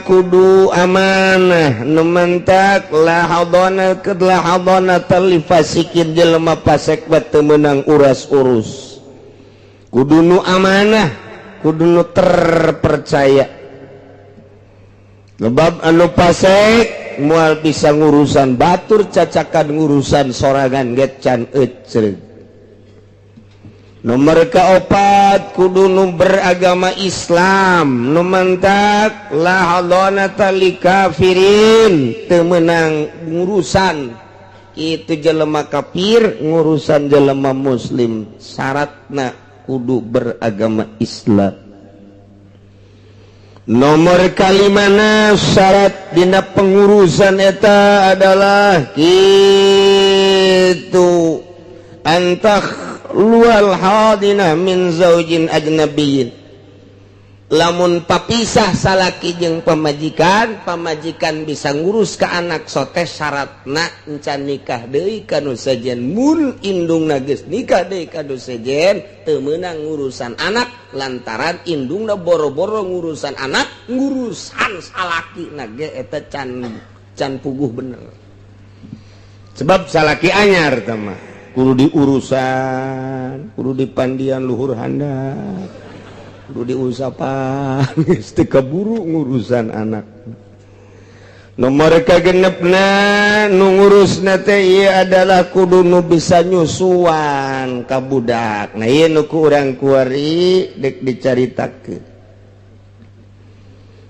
kudu amanah, nu mentak la hadona kedla hadona li fasikin, jelema fasek teu meunang uras-urus. Kudu nu amanah, kudu nu terpercaya, sebab anu fasek moal bisa ngurusan batur, cacakan ngurusan sorangan ge can ecreg. Nomor keopat, kudu nu beragama Islam, nu mentak la hadonata li kafirin, teu meunang ngurusan itu jelema kafir ngurusan jelema muslim. Syaratna kudu beragama Islam. Nomor kalimana, syarat dina pengurusan eta adalah gitu, antah lual hadinah min zaujin ajnabiyin, lamun papisah salaki jeung pamajikan, pamajikan bisa ngurus ke anak sote, syaratna encan nikah deui ka nu sejen. Mun indungna geus nikah deui ka nu sejen, teu meunang ngurusan anak, lantaran indungna boro-boro ngurusan anak, ngurusan salaki na ge eta can can puguh bener, sebab salaki anyar tah mah kudu diurusan, kudu dipandian luhur handap, kudu diusapan, geus teu kaburu ngurusan anak. Nomor kagenepna, nu ngurusna teh ieu adalah kudu nu bisa nyusuan ka budak. Nah, ieu nu ku urang kuari dek dicaritakeun.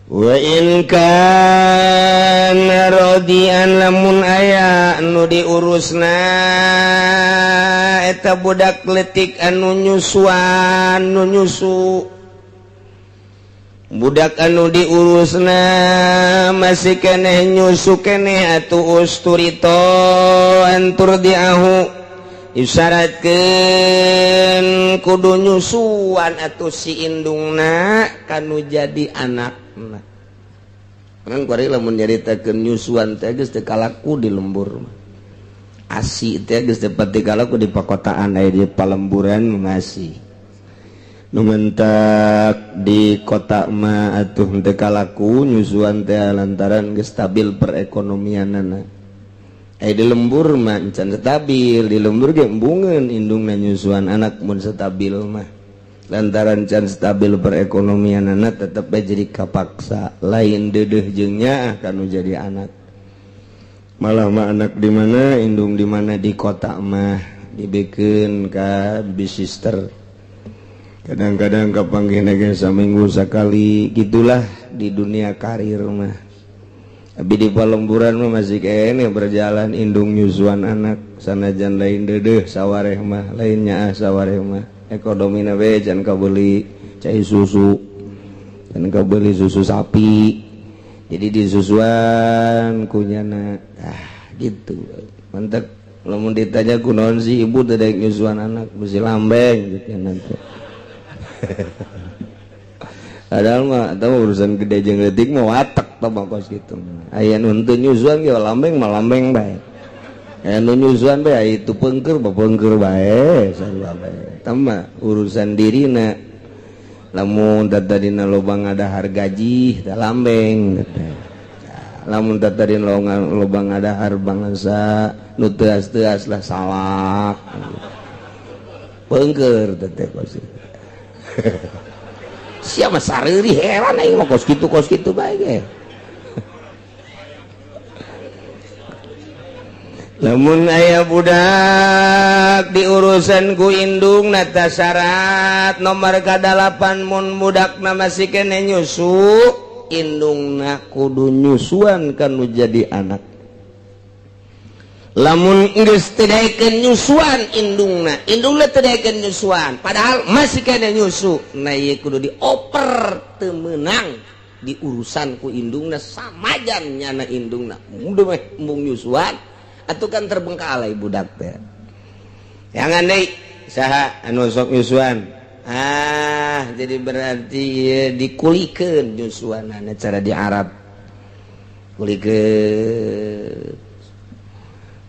Wa in kana radian, lamun aya nu diurusna eta budak letik anu nyusuan, nu nyusu, budak anu diurusna masih keneh nyusu keneh, atuh usturito an turdiahu, isyaratkeun kudu nyusuan atuh si indungna kanu jadi anakna. Kan kuari lamun nyaritakeun nyusuan teh geus teu kalaku di lembur mah. Asi teh geus teu pati kalaku di pakotaan, aya di palemburan masih. Nu mentak di kota mah atuh teu kalaku nyusuan teh, lantaran geus stabil perekonomianana. Aya di lembur mah encan stabil, di lembur ge embungeun indungna nyusuan anak mun stabil mah. Lantaran can stabil perekonomianana, tetep bae jadi kapaksa, lain deudeuh jeung nyaah kanu jadi anak. Malah mah anak di mana, indung di mana. Di kota mah dibekeun ka babysitter, kadang-kadang kapanggih ge saminggu sakali, gitulah di dunia karir mah. Tapi di palemburan mah masih kene berjalan indung nyusuan anak, sanajan lain deudeuh sawareh mah, lain nyaah sawareh mah, ekonomi we can kabeli cai susu, can kabeli susu sapi, jadi disusuan kunyana. Ah, gitu. Mantap, lamun ditanya kunaon sih ibu teh nyusuan anak, mesti lambeng gitu nanti. Padahal mah atau urusan gede jeung leutik mah watek tah mah kos kitu. Aya nu henteu nyusuan ge lambeng mah lambeng bae, aya nu nyusuan bae itu pengker mah pengker bae, sarua bae. Eta mah urusan dirina. Lamun tadina loba ngadahar gaji tah lambeng teh. Lamun tadina loba ngadahar bangsa nu teuas-teuas lah salak. Peungkeur teh kos. Sia mah sareuri heran aing mah kos kitu bae ge. Lamun aya budak diurusan ku indung nata syarat nomor ka-8 mun budakna masih kene nyusu indungna kudu nyusuan kanu jadi anak. Lamun geus teu daekeun nyusuan indungna, indungna teu daekeun nyusuan padahal masih kene nyusu, nah ieu kudu dioper teu meunang diurusan ku indungna samajan nyana indungna mudah meh embung nyusuan atuh kan terbengkalai budak teh. Jangan deui saha anu sok nyusuan. Ah, jadi berarti ieu dikulikeun nyusuanana cara di Arab. Kulikeun.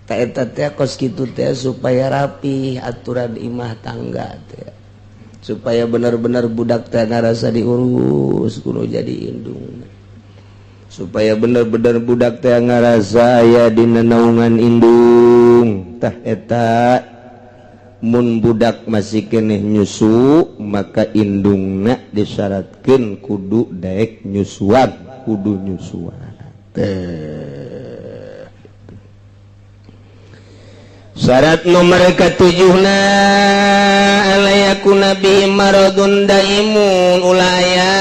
Ta eta teh kos kitu teh supaya rapi aturan imah tangga teh. Supaya benar-benar budak teh ngarasa diurus kudu jadi indung. Supaya bener-bener budak teh ngarasa aya dina naungan indung. Tah eta mun budak masih keneh nyusu maka indungna disyaratkeun kudu daek nyusuan, kudu nyusuan. Teh syarat nomor katujuhna alayakuna bi maradun daimun ulah aya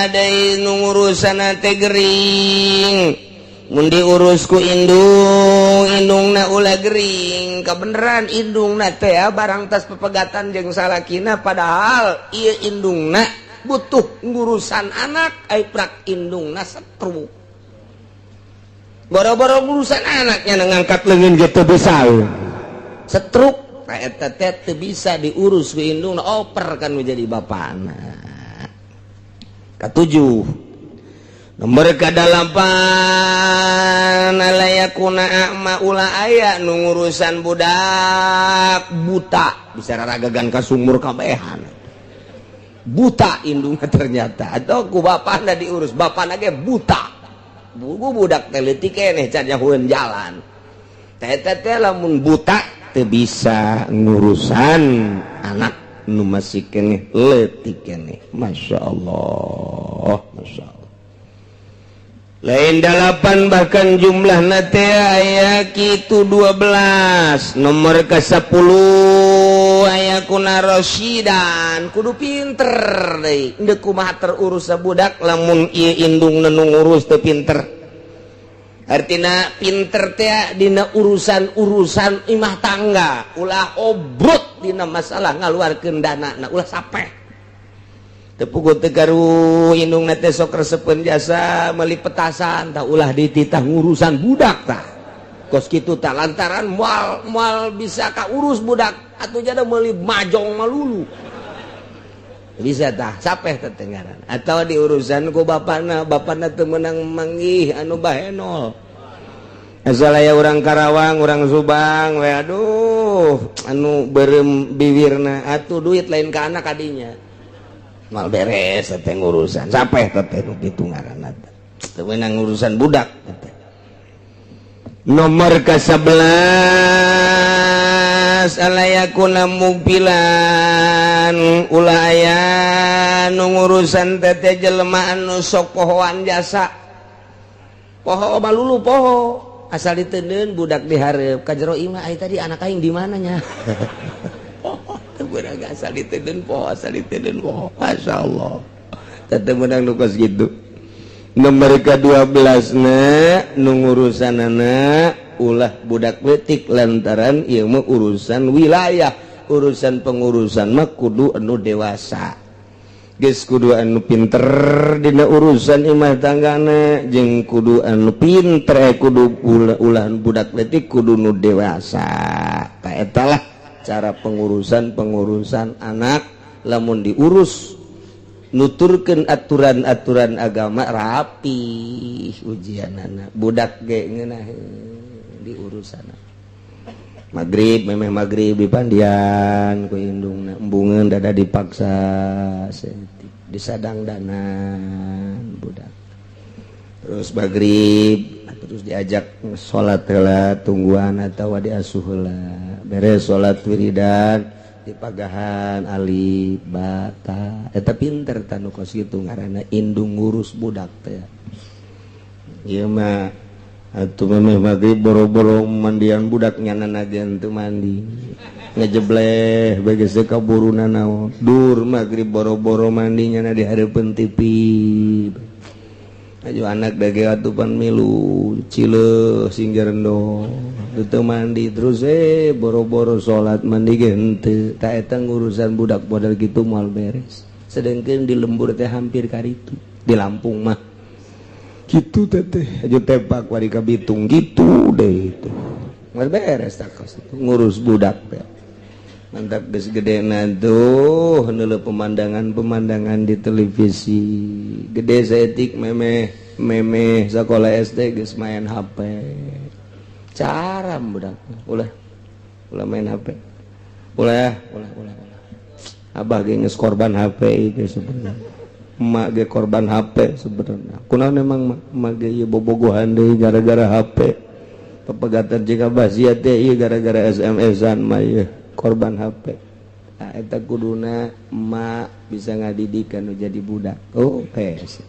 deui nu ngurusana teh gering. Mun diurus ku indung, indungna ulah gering. Kabeneran indungna teh barang tas pepegatan jeung salakina padahal ieu indungna butuh ngurusan anak ai prak indungna setruk. Boro-boro urusan anaknya ngangkat leungeun ge teu bisa. Setruk eta teh teu bisa diurus ku indungna, oper kan menjadi bapana. Katujuh nomor ka-8 alayakuna a'ma ulah aya nu ngurusan budak buta bisa raragagan ka sumur kabehan. Buta indungna ternyata atau ku bapana diurus, bapana ge buta. Buku budak teh leutik keneh can nyahueun jalan. Teh teh lamun buta teu bisa ngurusan anak nu masih keneh leutik keneh. Masya Allah, Masya Allah. Lain 8 bahkan jumlahna teh aya kitu 12. Nomor ke-10 aya kuna rosyidan kudu pinter deui. Endeu kumaha terurus budak lamun ieu indungna nu ngurus teu pinter. Artina pinter teh dina urusan-urusan imah tangga, ulah obrot dina masalah ngaluarkeun dana, ulah sapeh. Teu puguh teu garu indungna teh sok resepeun jasa meuli petasan tah ulah dititah ngurusan budak tah. Kos kitu tah lantaran moal bisa kaurus budak atuh jada meuli majong malulu. Bisa tah sapeh teh ngaran. Atau diurusan ku bapana, bapana teu meunang manggih anu bahenol. Asal aya urang Karawang, urang Subang we aduh anu beureum biwirna atuh duit lain ka anak kadinya. Mal beres teh ngurusan sapeh teh nu kitu ngaranna teh. Teu meunang ngurusan budak teh. Nomor ke-11 alayakuna mugbilan ulah aya nu ngurusan teh jelema anu sok pohoan jasa. Poho balulu poho asal diteundeun budak dihareup ka jero imah ai tadi anak aing di mana nya. Teu asal diteundeun poho, asal diteundeun poho. Masyaallah. Teu meunang nu kos kitu. Nomor ke-12 na nu ngurusanana ulah budak leutik lantaran ieu mah urusan wilayah, urusan pengurusan mah kudu anu dewasa. Geus kudu anu pinter dina urusan imah tanggana jeung kudu anu pinter kudu ulahan budak leutik kudu nu dewasa. Ta eta lah cara pengurusan-pengurusan anak lamun diurus nuturkeun aturan-aturan agama rapi ujianana budak ge ngeunaheun diurusana. Maghrib memeh maghrib dipandian ku indungna, embungeun dada dipaksa saeutik, disadangdanan budak. Terus maghrib terus diajak salat heula, tungguan atawa diasuh heula. Beres salat wiridan, dipagahan alif ba ta. Eta pinter tanu kos kitu ngaranna indung ngurus budak teh. Ieu mah atuh memeh maghrib boro-boro mandian budak, nyana ge teu mandi, ngejebleh bae geus kaburuna naon. Dur maghrib boro-boro mandi, nyana di hareupeun TV. Aju anak dage atuh pan milu cileuh sing jerendo teu mandi. Terus boro-boro salat, mandi ge henteu. Ta eta ngurusan budak model kitu moal beres, sedengkeun di lembur teh hampir karitu. Di Lampung mah gitu teteh aja tepak wari ka Bitung gitu deh. Itu nggak beres tak itu ngurus budak teh. Mantap geus gede tuh neuleuh pemandangan-pemandangan di televisi. Gede saeutik, memeh memeh sekolah SD geus main HP. Cara budak, ulah ulah main HP, ulah ulah ulah ulah. Abah ge geus korban HP itu sebenarnya, emak ge korban HP sebenarnya. Kunaon emang emak ge ieu bobogohan deui gara-gara HP, pepegatan jika basia teh ieu gara-gara SMS-an mah ieu korban HP. Nah, eta kuduna emak bisa ngadidik anu jadi budak. Oh, PS.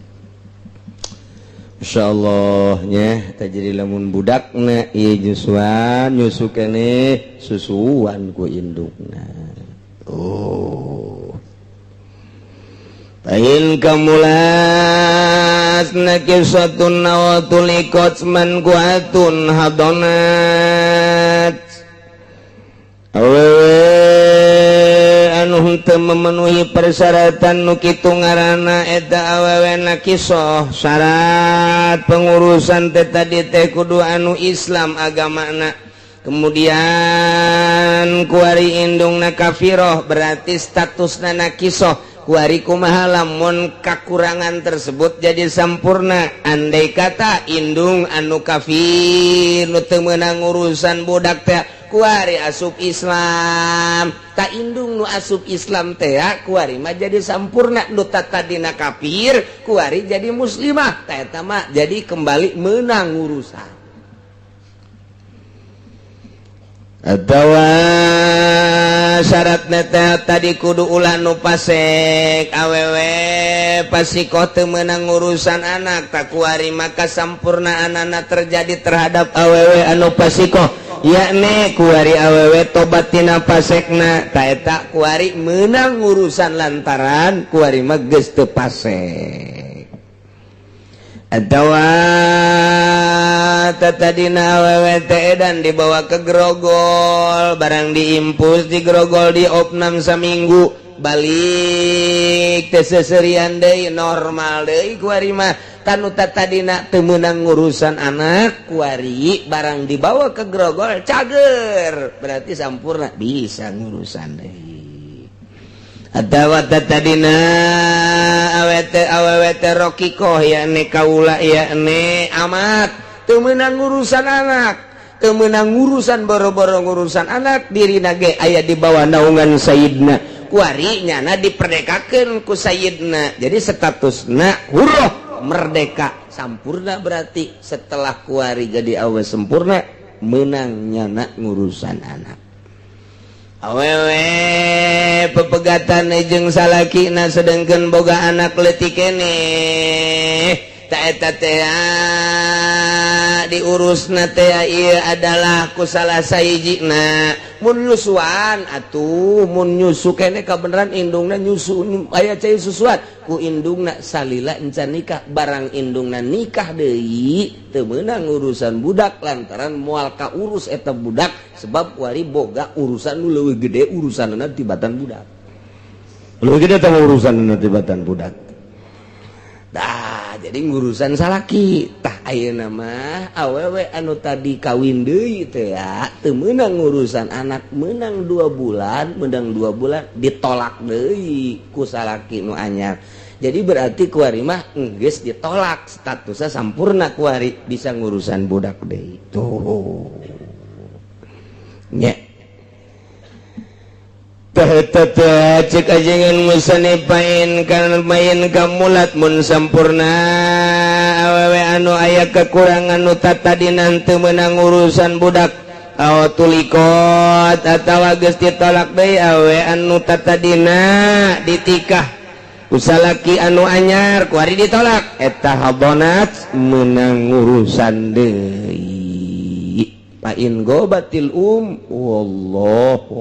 Insyaallah nya teh jadi lamun budakna ieu nyusuan, nyusu keneh susuan ku indukna. Oh. Fa'in kamulat nakisatun nawatulikot man kuatun hadonat, awewe anu henteu memenuhi persyaratan nu kitu ngaranna eta awewe nakisoh. Syarat pengurusan teh tadi teh kudu anu Islam agamana, kemudian kuari indungna kafiroh, berarti statusna nakisoh. Kuari kumaha lamun kakurangan tersebut jadi sampurna? Andai kata indung anu kafir nu teu meunang urusan budak teh kuari asup Islam, tak indung nu asup Islam teh kuari mah jadi sampurna. Nu tadina kafir kuari jadi muslimah, tah eta mah jadi kembali menang urusan. Atawa syarat teh tadi kudu ulah nu pasek, awewe pasikoh teu meunang urusan anak, tak kuari maka sampurna anak terjadi terhadap awewe anu pasikoh, yakni kuari awewe tobat tina pasekna. Ta eta kuari meunang urusan lantaran kuari mah geus teu pasek. Atawa tadina awewe teh dan dibawa ke grogol, barang diimpus di grogol, di opnam saminggu, balik teh seserian deui, normal deui kuari mah. Tanu tadina teu meunang ngurusan anak, kuari barang dibawa ke grogol cager, berarti sampurna bisa ngurusan deui. Atawa tadina awete awewe teh rokikoh, yakni kaula, yakni amat, teu meunang ngurusan anak, teu meunang ngurusan, boro-boro ngurusan anak, dirina ge aya di bawah naungan sayyidna. Kuari nyana diperdekakeun ku sayyidna, jadi statusna hurroh, merdeka sampurna. Berarti setelah kuari jadi awe sempurna, menang nyana ngurusan anak. Awewe pepegatan jeung salakina sedengkeun boga anak leutik keneh, ta eta teh diurusna teh ieu adalah ku salah sahijina. Mun nyusuan atuh, mun nyusu keneh kabeneran indungna nyusu, aya cai susuan ku indungna salila encan nikah. Barang indungna nikah deui teu meunang urusan budak lantaran moal kaurus eta budak, sebab wari boga urusan nu leuwih gede urusanna tibatan budak, leuwih gede teh urusanna tibatan budak. Dah jadi ngurusan salaki. Tah, ayeuna mah awewe anu tadi kawin deui teh teu meunang ngurusan anak, meunang 2 bulan, meunang 2 bulan ditolak deui ku salaki nu anyar. Jadi berarti kuari mah geus ditolak, statusnya sampurna, kuari bisa ngurusan budak deui. Tuh. Nya cek ajengan musani pain kan main kamulat mun sampurna awewe anu aya kekurangan nu tadi teu meunang urusan budak aw tulikot atawa geus ditolak deui awewe anu tatadina ditikah ku salaki anu anyar, kuari ditolak, eta habonat meunang urusan deui. Pain gobatil um, wallahu.